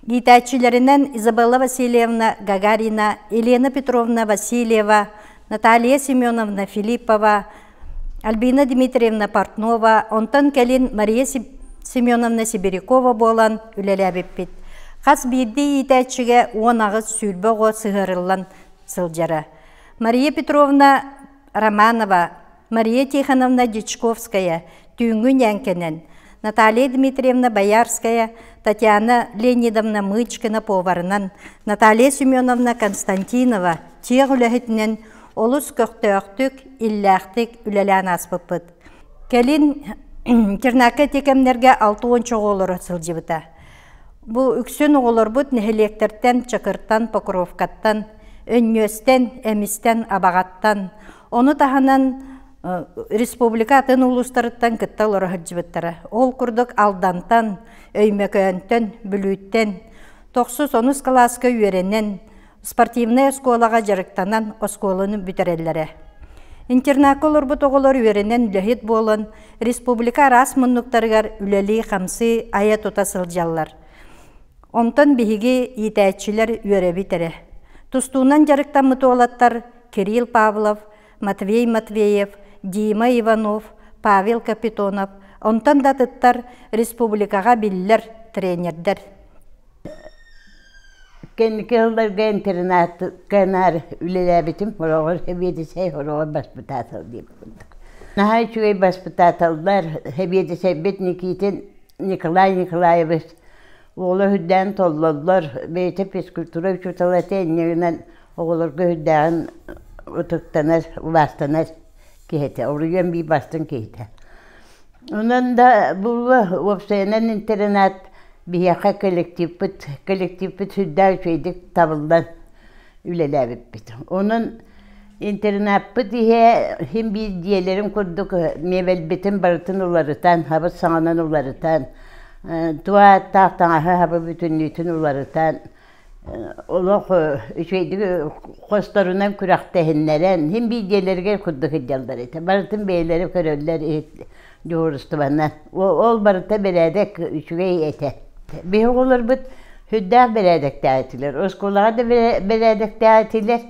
Иитээччилэринэн Изабелла Васильевна Гагарина, Елена Петровна Васильева, Наталья Семеновна Филиппова, Альбина Дмитриевна Портнова, онтон кэлин Мария Семеновна Сибирякова буолан үлэлээбиппит. Хас биирдии иитээччигэ 18 сүүрбэ оҕо сыһыарыллан сылдьара. Мария Петровна Романова, Мария Тихоновна Дьячковская түүҥҥү ньээҥкэнэн, Наталья Дмитриевна Боярская, Татьяна Леонидовна Мычкина поварынан, Наталья Семеновна Константинова чиэх үлэһитинэн олус көхтөөхтүк, иллээхтик үлэлээн ааспыппыт. Кэлин Чернакка ити кэмнэргэ 60 оҕолоро сылдьыбыта. Бу үксүн оҕолорбут нэһилиэктэртэн, Чакыртан, Покровкаттан, Өнньүөстэн, Эмистэн, Абаҕаттан, ону таһынан республика атын улуустарыттан кытта олоро сылдьыбыттара. Ол курдук Алдантан, Өймөкөөнтөн, Бүлүүттэн тохсус онус кылааска үөрэнэн, спортивнай оскуолаҕа дьарыктанан оскуоланы бүтэрэллэрэ. Интернакка олорбут оҕолор үөрэнэн үлэһит буолан, республика араас муннуктарыгар үлэлии-хамсыы, айа-тута сылдьаллар. Онтон биһиги иитээччилэр үөрэбит эрэ. Тустуунан дьарыктаммыт уолаттар Кирилл Павлов, Матвей Матвеев, Дима Иванов, Павел Капитонов, онтон да атыттар республикаҕа биллэр тренердэр. Кэнники сылларга интернатка наар үлэлээбитим, хороҕор сэбиэдиссэй, хороҕор баспытаатал диэбит курдук. Наһаа үчүгэй баспытааталлар, сэбиэдиссэйбит Никитин Николай Николаевич уола үрдээн толлоллор, бэйэтэ физкультура учуутала этэ, инньэ гынан оҕолорго үрдээҕин ытыктанар, убаастанар киһи этэ, оруйуон биир бастыҥ киһитэ. Онон да буолуо, уопсайынан интернат биһиэхэ коллективпыт, коллективпыт сүрдээх үчүгэйдик табыллан үлэлээбиппит. Онон интернаппыт иһэ син биир дьиэлэрин курдук миэбэлбитин барытын уларытан, хабыс саҥанан уларытан, туох ааттаах таҥаһы хабы бүтүннүүтүн уларытан, олох үчүгэйдик хосторунан күрэхтэһиннэрэн, син биир дьиэлэригэр курдук сылдьаллар этэ. Барытын бэйэлэрэ көрөллөр дьуһуурустубаннан. Ол барыта бэрээдэк үчүгэй этэ. Биһи оҕолорбут сүрдээх бэрээдэктээх этилэр. Оскуолаҕа да бэрээдэктээх этилэр.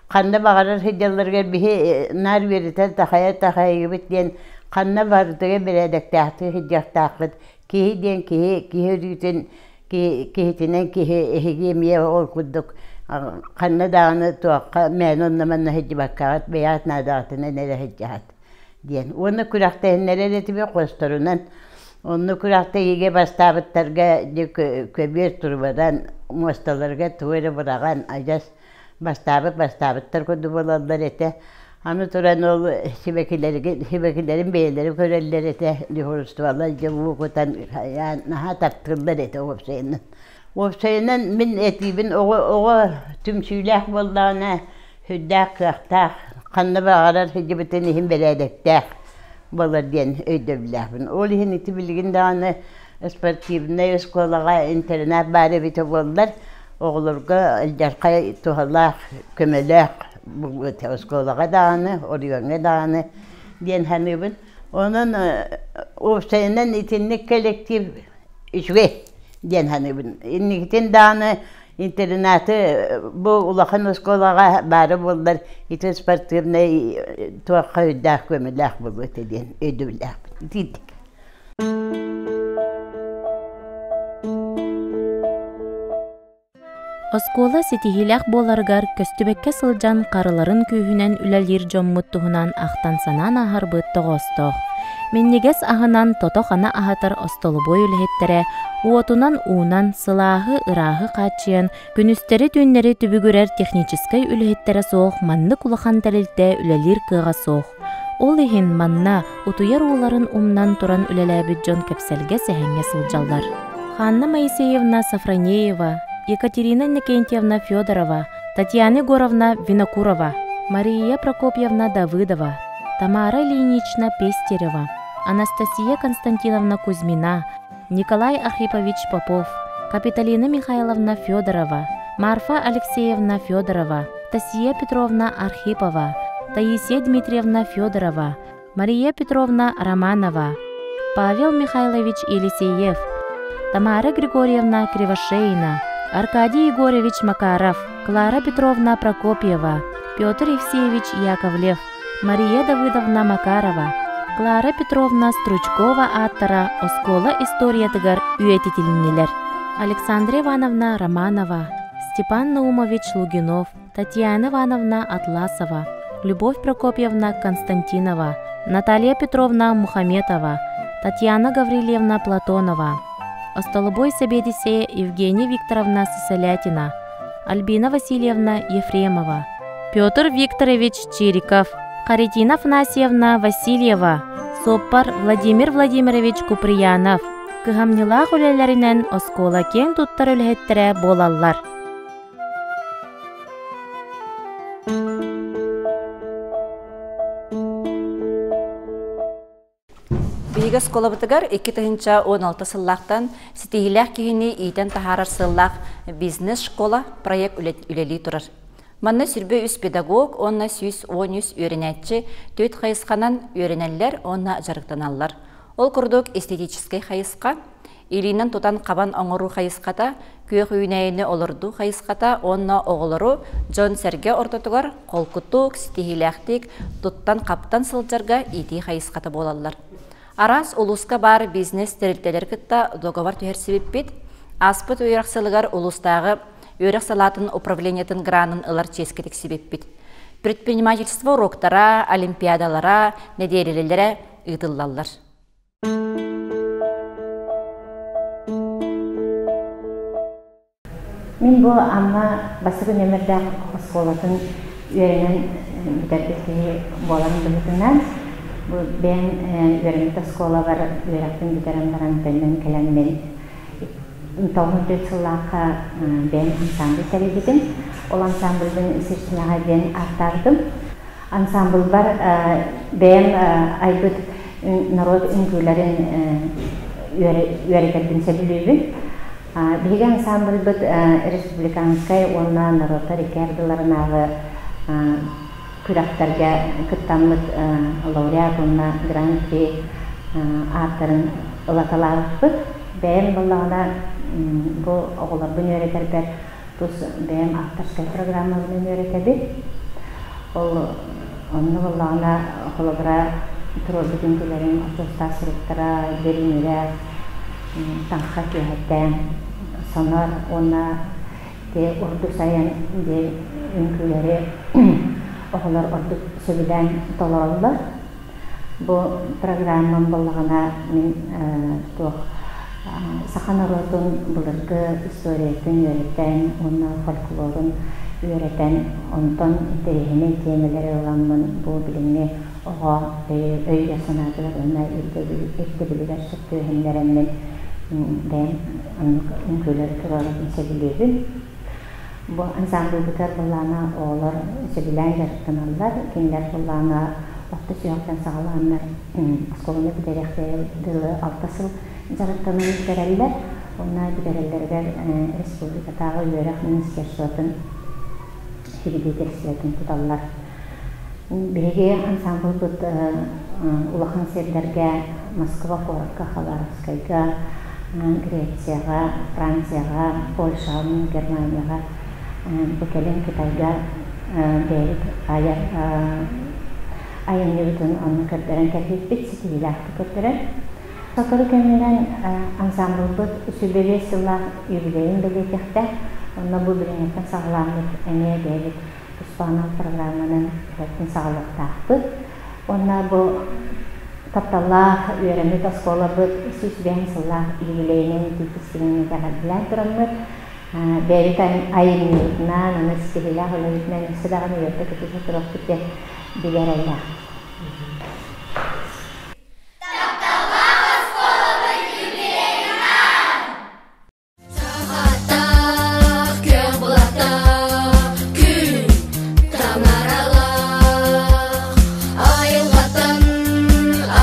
Ханна баҕарар сылдьалларыгар биһи наар үөрэтэр такайар-такайыыбыт диэн ханна барытыгар бэрээдэктээхтик сылдьыахтаахпыт. Киһи диэн киһи, киһи өрүүтүн киһитинэн киһи эһиги эмиэ ол курдук ханна даҕаны туохха мээнэ онно-манна сылдьыбаккаҕыт бэйэҕит наадаҕытынан эрэ сылдьаҕыт диэн уонна күрэхтэһиннэрэр этибит хосторунан онно күрэхтэһиигэ бастаабыттарга дьэ көбүөр турбадан муосталарга тугу эрэ быраҕан адьас бастаабыт бастаабыттар курдук буолаллар этэ аны туран ол сибэкилэрин сибэкилэрин бэйэлэрэ көрөллөр этэ дежурстволар дьэ уу кутан наһаа таптыыллар этэ уопсайынан уопсайынан мин этиибин оҕо оҕо түмсүүлээх буоллаҕына сүрдээх кыахтаах ханна баҕарар сылдьыбытын иһин бэрээдэктээх буолар диэн өйдөбүллээхпин ол иһин ити билигин даҕаны спортивнай оскуолаҕа интернат баар эбитэ буоллар оҕолорго алдьархай туһалаах көмөлөөх оскуолаҕа даҕаны оройуоҥҥа даҕаны диэн саныыбын онон уопсайынан итинник коллектив үчүгэй диэн саныыбын инникитин даҕаны интернаты бу улахан оскуолаҕа баара буоллар ити спортивнай туохха өйдөөх көмөлөөх буолуо этэ диэн өйдөбүллээхпин итиитик Оскуола ситиһиилээх буоларыгар көстүбэккэ сылдьан харыларын күүһүнэн үлэлиир дьоммут туһунан ахтан-санаан ааһарбыт тоҕоостоох. Минньигэс аһынан тото-хана аһатар остолобуой үлэһиттэрэ уотунан-уунан, сылааһы, ырааһы хааччыйан, күнүстэри-түүннэри түбүгүрэр техническэй үлэһиттэрэ суох маннык улахан тэрилтэ үлэлиир кыаҕа суох. Ол иһин манна утуйар ууларын умнан туран үлэлээбит дьон кэпсэлгэ-сэһэҥҥэ сылдьаллар. Ханна Моисеевна Софронеева, Екатерина Иннокентьевна Федорова, Татьяна Егоровна Винокурова, Мария Прокопьевна Давыдова, Тамара Ильинична Пестерева, Анастасия Константиновна Кузьмина, Николай Архипович Попов, Капитолина Михайловна Федорова, Марфа Алексеевна Федорова, Тасия Петровна Архипова, Таисия Дмитриевна Федорова, Мария Петровна Романова, Павел Михайлович Елисеев, Тамара Григорьевна Кривошеина, Аркадий Егорович Макаров, Клара Петровна Прокопьева, Петр Евсеевич Яковлев, Мария Давыдовна Макарова, Клара Петровна Стручкова ааттара оскуола историятыгар үйэтитилиннилэр. Александра Ивановна Романова, Степан Наумович Лугинов, Татьяна Ивановна Атласова, Любовь Прокопьевна Константинова, Наталья Петровна Мухаметова, Татьяна Гаврильевна Платонова, остолобуой сэбиэдиссэйэ Евгения Викторовна Сысолятина, Альбина Васильевна Ефремова, Петр Викторович Чириков, Харитина Афанасьевна Васильева, суоппар Владимир Владимирович Куприянов кыһамньылаах үлэлэринэн оскуола киэҥ туттар үлэһиттэрэ буолаллар. Биһиги оскуолабытыгар 2016 сыллаахтан ситиһиилээх киһини иитэн таһаарар сыаллаах бизнес-школа проект үлэлии турар. Манна сүрбэ үс педагог уонна 113 үөрэнээччи түөрт хайысханан үөрэнэллэр уонна дьарыктаналлар. Ол курдук эстетическэй хайысха, илиинэн тутан хабан оҥоруу хайысхата, күөх үүнээйини олордуу хайысхата уонна оҕолору дьон-сэргэ ортотугар холкутук, ситиһиилээхтик туттан-хаптан сылдьарга иитии хайысхата буолаллар. Араас улууска баар бизнес тэрилтэлэри кытта договор түһэрсибиппит. Ааспыт үөрэх сылыгар улуустааҕы үөрэх салаатын управлениетын гранын ылар чиэскэ тиксибиппит. Предпринимательство уруоктара, олимпиадалара, нэдиэлэлэрэ ыытыллаллар. Мин бу Амма бастакы нүөмэрдээх оскуолатын үөрэнэн бүтэрбит киһи буолан быһыытынан, бу бэйэм үөрэммит оскуолабар үөрэхпин бүтэрэн баран төннөн кэлэн мин 94 сыллаахха бэйэм ансамбль тэрийбитим. Ол ансамбльбын Сирсимэҕэ диэн ааттаабытым. Ансамблбар бэйэм айбыт норуот үҥкүүлэрин үөрэтэрбин сөбүлүүбүн. Биһиги ансамбльбыт республиканскай уонна норуоттар икки ардыларынааҕы күрэхтэргэ кыттаммыт лауреат уонна гран-при ааттарын ылаталаабыппыт. Бэйэм буоллаҕына бу оҕолорбун үөрэтэрбэр тус бэйэм авторскай программабынан үөрэтэбин. Ол онно буоллаҕына холобура туруорбут үҥкүүлэрим очуостаах суруктара, дириҥирэх, таҥха түөһэтэ, сонор уонна ити урдук сайын диэн үҥкүүлэри оҕолор ордук сөбүлээн толороллор. Бу программам буоллаҕына мин туох саха норуотун былыргы историятын үөрэтэн уонна фольклорун үөрэтэн, онтон интэриэһинэй тиэмэлэри ыламмын бу билиҥҥи оҕо өйүгэр-санаатыгар уонна ирдэбилигэр сөп түбэһиннэрэммин бэйэм оннук үҥкүүлэри туруорабын сөбүлүүбүн. Бу ансамблбытыгар былаана оҕолор сөбүлээн дьарыктаналлар. Кинилэр былаана орто сүһүөхтэн саҕалааннар оскуоланы бүтэриэхтэрэ дылы алта сыл дьарыктанан бүтэрэллэр. Уонна бүтэрэллэригэр республикатааҕы үөрэх министерствотын свидетельствотын туталлар. Биһиги ансамблбыт улахан сирдэргэ Москва куоракка, Хабаровскайга, Грецияҕа, Францияҕа, Польшаҕа, Германияҕа, бу кэлин Кытайга бэйэбит айар айымньыбытын онно көрдөрөн кэлбиппит, ситиһиилээхтик көрдөрөн. Сотору кэминэн ансамблбыт 25 сыллаах юбилейын бэлиэтиэхтээх. Онно бу билиҥҥиттэн саҕалааммыт эмиэ бэйэбит туспаанал программанан үлэбитин саҕалыахтаахпыт. Уонна бу тапталлаах үөрэммит оскуолабыт 105 сыллаах юбилейынан итиитик-сигиҥҥэ эҕэрдэлээн тураммыт, бэйэбит айымньыбытынан уонна ситиһиилээх үлэбитинэн өссө даҕаны үөрдэ-көтүтэ туруохпут диэн бигэ эрэллээхпит. Тапталлаах оскуолабыт юбилейынан! Сахатах күөх булатах күн таҥаралаах айылҕаттан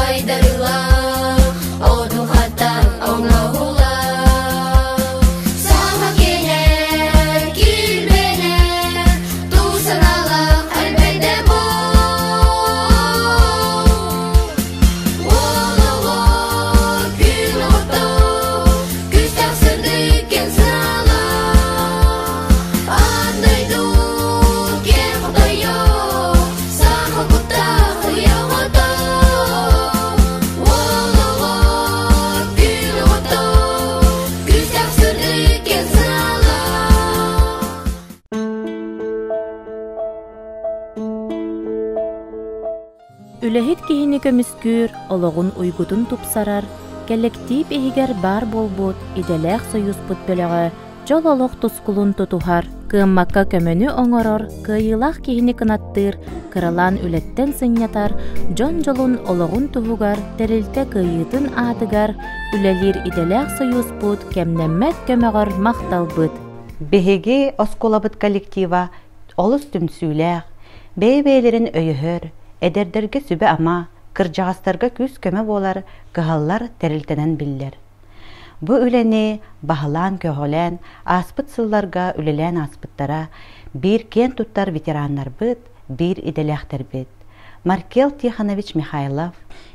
айдарыылаах одухаттан оҥоһуулаах саҥа киэнэ килбэнэ туу санаалаах элбэйдэ буол. көмүскүүр, олоҕун уйгутун тупсарар, кэлэктиип иһигэр баар буолбут идэлээх сойууспут бөлөҕө дьол олох тускулун тутуһар, кыаммакка көмөнү оҥорор, кыайыылаах киһини кынаттыыр, кыралаан үлэттэн сынньатар, дьон дьолун олоҕун туһугар, тэрилтэ кыайыытын аатыгар үлэлиир идэлээх сойууспут кэмнэммэт көмөҕөр махталбыт. Биһиги оскуолабыт коллектива олус түмсүүлээх, бэйэ-бэйэлэрин өйөһөр, эдэрдэргэ сүбэ-ама, кырдьаҕастарга күүс-көмө буолар кыһаллар тэрилтэнэн биллэр. Бу үлэни баһылаан-көҕүлээн ааспыт сылларга үлэлээн ааспыттара биир киэн туттар ветераннарбыт, биир идэлээхтэрбит. Маркел Тихонович Михайлов,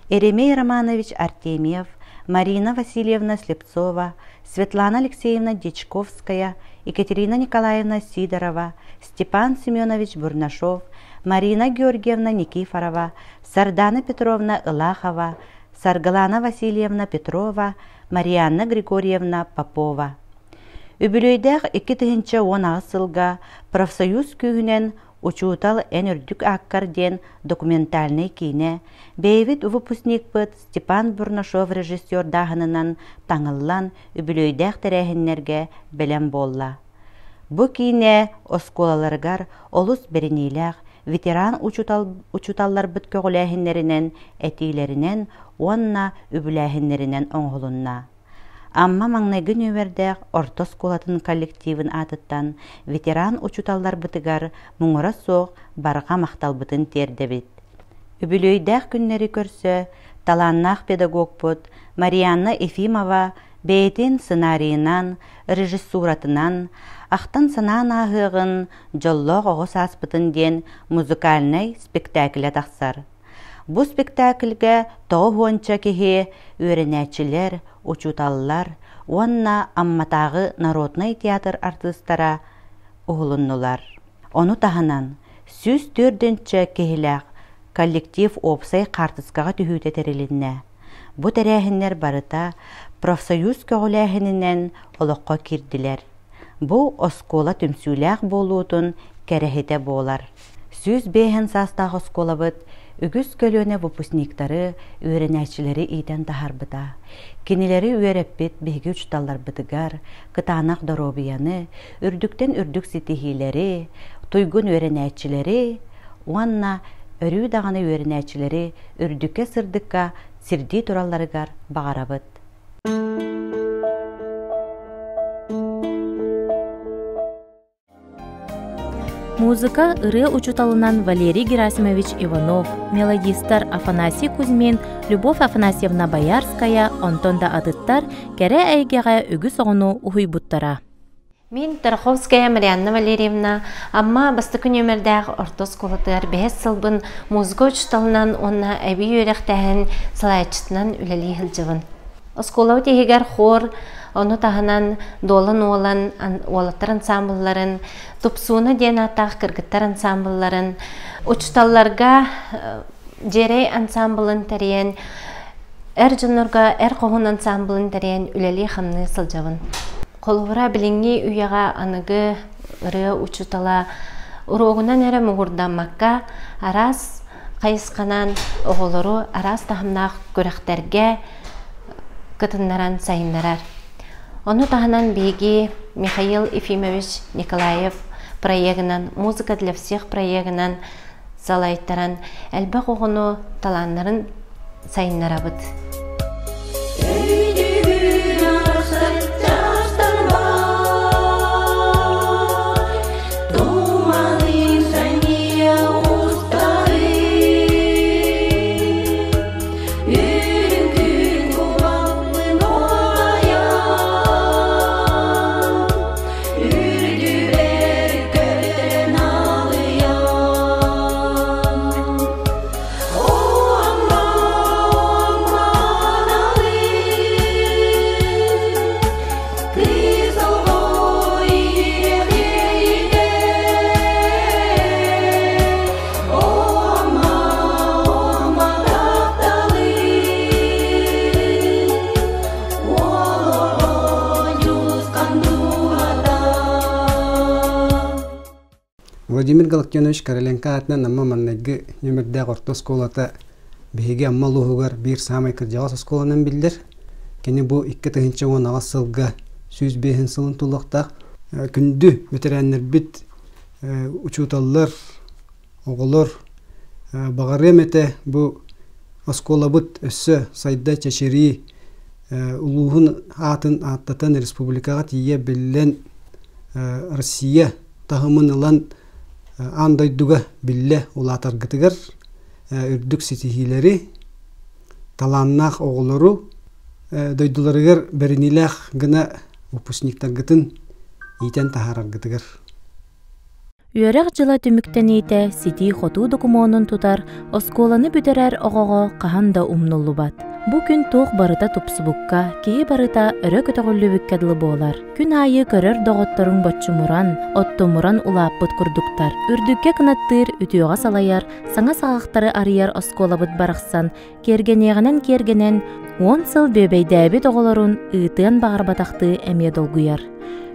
Еремей Романович Артемьев, Марина Васильевна Слепцова, Светлана Алексеевна Дьячковская, Екатерина Николаевна Сидорова, Степан Семенович Бурнашов, Марина Георгиевна Никифорова, Сардана Петровна Ылахова, Саргылана Васильевна Петрова, Марианна Григорьевна Попова. Үбүлүөйдээх 2018 сылга профсоюз күүһүнэн «Учуутал эн үрдүк ааккар» диэн документальнай киинэ бэйэбит выпускникпыт Степан Бурнашов режиссердааһынынан таҥыллан үбүлүөйдээх тэрээһиннэргэ бэлэм буолла. Бу киинэ оскуолаларыгар олус бэриниилээх ветеран учуутал учууталларбыт көҕүлээһиннэринэн, этиилэринэн уонна үбүлээһиннэринэн оҥоһулунна. Амма маҥнайгы нүөмэрдээх орто оскуолатын коллективын аатыттан ветеран учууталларбытыгар муҥура суох барҕа махталбытын тиэрдэбит. Үбүлүөйдээх күннэри көрсө талааннаах педагогпут Марианна Ефимова бэйэтин сценарийынан, режиссуратынан «Ахтан-санаан ааһыаҕын, дьоллоох оҕо сааспытын» диэн музыкальнай спектаклэ тахсар. Бу спектакльгэ тоҕо уонча киһи үөрэнээччилэр, учууталлар уонна Амматааҕы народнай театр артыыстара уһулуннулар. Ону таһынан 104 киһилээх коллектив уопсай хаартыскаҕа түһүүтэ тэрилиннэ. Бу тэрээһиннэр барыта профсоюз көҕүлээһининэн олоххо киирдилэр. Бу оскуола түмсүүлээх буолуутун кэрэһитэ буолар. 105 саастаах оскуолабыт үгүс көлүөнэ выпускниктары, үөрэнээччилэри иитэн таһаарбыта. Кинилэри үөрэппит биһиги учууталларбытыгар кытаанах доруобуйаны, үрдүктэн үрдүк ситиһиилэри, туйгун үөрэнээччилэри уонна өрүү даҕаны үөрэнээччилэри үрдүккэ сырдыкка сирдии туралларыгар баҕарабыт. Музыка ырыа учууталынан Валерий Герасимович Иванов, мелодистар Афанасий Кузьмин, Любовь Афанасьевна Боярская, онтон да атыттар кэрэ эйгэҕэ үгүс оҕону уһуйбуттара. Мин Тарховская Марианна Валерьевна Амма бастакы нүөмэрдээх орто оскуолатыгар бэһис сылбын музыка учууталынан уонна эбии үөрэхтээһин салайааччытынан үлэлии сылдьабын. Оскуолабыт иһигэр хор, ону таһынан Дуолан Уолан уолаттар ансаамбылларын, Тупсууна диэн ааттаах кыргыттар ансаамбылларын, учууталларга Дьиэрэй ансаамбылын тэрийэн, эр дьоннорго эр хоһун ансаамбылын тэрийэн үлэлии-хамныы сылдьабын. Холобура, билиҥҥи үйэҕэ аныгы ырыа учуутала уруогунан эрэ муҥурдаммакка, араас хайысханан оҕолору араас таһымнаах күрэхтэргэ кытыннаран сайыннарар. Ону таһынан биһиги Михаил Ефимович Николаев проегынан «Музыка для всех» проегынан салайтаран элбэх оҕону талааннарын сайыннарабыт. Владимир Галактионович Короленко аатынан Амма маҥнайгы нүөмэрдээх орто оскуолата Биһиги Амма улууһугар биир саамай кырдьаҕас оскуоланан биллэр. Кини бу 2018 сылга 105 сылын тулуохтаах. Күндү бэтэрээннэрбит, учууталлар, оҕолор баҕарыам этэ бу оскуолабыт өссө сайда чэчирии улууһун аатын ааттатан республикаҕа тиийэ биллэн Россия таһымын ылан аан дойдуга биллэ улаатаргытыгар үрдүк ситиһиилэри, талааннаах оҕолору дойдуларыгар бэриниилээх гына выпускниктаргытын иитэн таһаараргытыгар. Үөрэх дьыла түмүктэниитэ ситии-хотуу докумуонун тутар, оскуоланы бүтэрэр оҕоҕо хаһан да умнуллубат. Бу күн туох барыта тупсубукка, киһи барыта өрө көтөҕүллүбүккэ дылы буолар. Күн аайы көрөр доҕотторуҥ боччумуран, оттомуран улааппыт курдуктар. Үрдүккэ кынаттыыр, үтүөҕэ салайар, саҥа саҕахтары арыйар оскуолабыт барахсан киэргэниэҕинэн киэргэнэн, уон сыл бүөбэйдээбит оҕолорун ыытыан баҕарбатахтыы эмиэ долгуйар.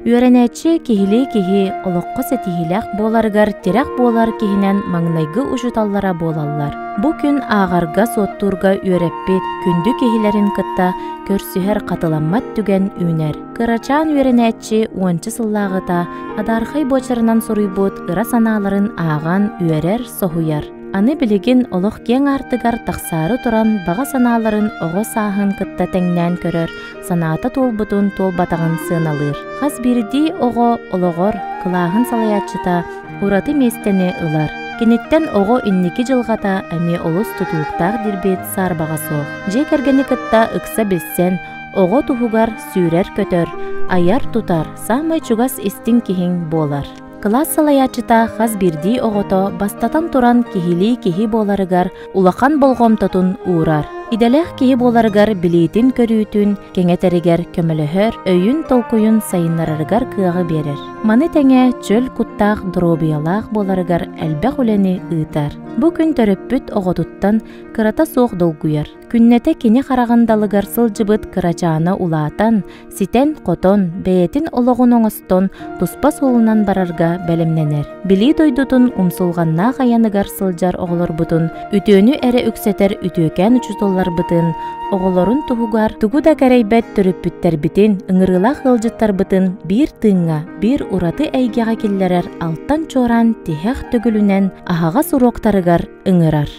Үөрэнээччи киһилии киһи олоххо ситиһиилээх буоларыгар тирэх буолар киһинэн маҥнайгы учууталлара буолаллар. Бу күн ааҕарга-суоттуурга үөрэппит күндү киһилэрин кытта көрсүһэр хатыламмат түгэн үүнэр. Кырачаан үөрэнээччи уонча сыллааҕыта адаархай буочарынан суруйбут ыра санааларын ааҕан үөрэр, соһуйар. Аны билигин олох киэҥ аартыгар тахсаары туран баҕа санааларын оҕо сааһын кытта тэҥнээн көрөр, санаата туолбутун туолбатаҕын сыаналыыр. Хас биирдии оҕо олоҕор кылааһын салайааччыта ураты миэстэни ылар. Киниттэн оҕо инники дьылҕата эмиэ олус тутулуктаах диирбит саарбаҕа суох. Дьиэ кэргэни кытта ыкса билсэн, оҕо туһугар сүүрэр-көтөр, айар-тутар саамай чугас истиҥ киһиҥ буолар. Кылаас салайааччыта хас биирдии оҕото бастатан туран киһилии киһи буоларыгар улахан болҕомтотун уурар. Идэлээх киһи буоларыгар билиитин-көрүүтүн кэҥэтэригэр көмөлөһөр, өйүн-толкуйун сайыннарарыгар кыаҕы биэрэр. Маны тэҥэ чөл куттаах доруобуйалаах буоларыгар элбэх үлэни ыытар. Бу күн төрөппүт оҕотуттан кырата суох долгуйар. Күннэтэ кини хараҕын далыгар сылдьыбыт кырачаана улаатан, ситэн-хотон, бэйэтин олоҕун оҥостон, туспа суолунан барарга бэлэмнэнэр. Билии дойдутун умсулҕаннаах айаныгар сылдьар оҕолорбутун, үтүөнү эрэ үксэтэр үтүөкээн учууталларбытын, оҕолорун туһугар тугу да кэрэйбэт төрөппүттэрбитин, ыҥырыылаах ыалдьыттарбытын биир тыыҥҥа, биир ураты эйгэҕэ киллэрэр алтан чуораан тиһэх төгүлүнэн аһаҕас уруоктарыгар ыҥырар.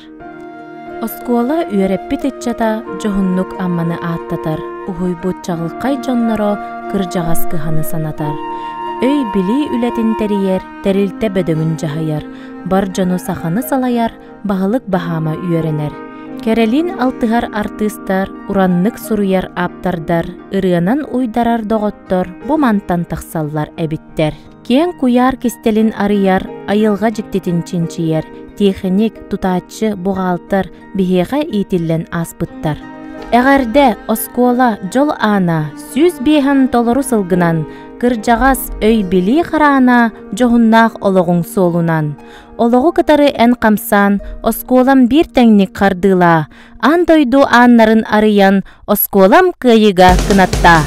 Оскуола үөрэппит ыччата дьоһуннук Амманы ааттатар, уһуйбут чаҕылхай дьонноро кырдьаҕас кыһаны санатар. Өй-билии үлэтин тэрийэр, тэрилтэ бөдөҥүн дьаһайар, бар дьону саханы салайар, баһылык баһаама үөрэнэр. Кэрэлиин алтыһар артыыстар, ураннык суруйар ааптардар, ырыанан уйдарар доҕоттор бу мантан тахсаллар эбиттэр. Киэҥ куйаар кистэлин арыйар, айылҕа дьиктитин чинчийэр, тиэхиньик, тутааччы, буҕаалтар биһиэхэ иитиллэн ааспыттар. Эҕэрдэ, оскуола, дьол аана, 105 толору сылгынан, кырдьаҕас, өй-билии хараана, дьоһуннаах олоҕуҥ суолунан. Олоҕу кытары эн хамсаан, оскуолам биир тэҥник хардыылаа, аан дойду ааннарын арыйан, оскуолам кыайыыга кынаттаа.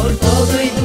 Орто.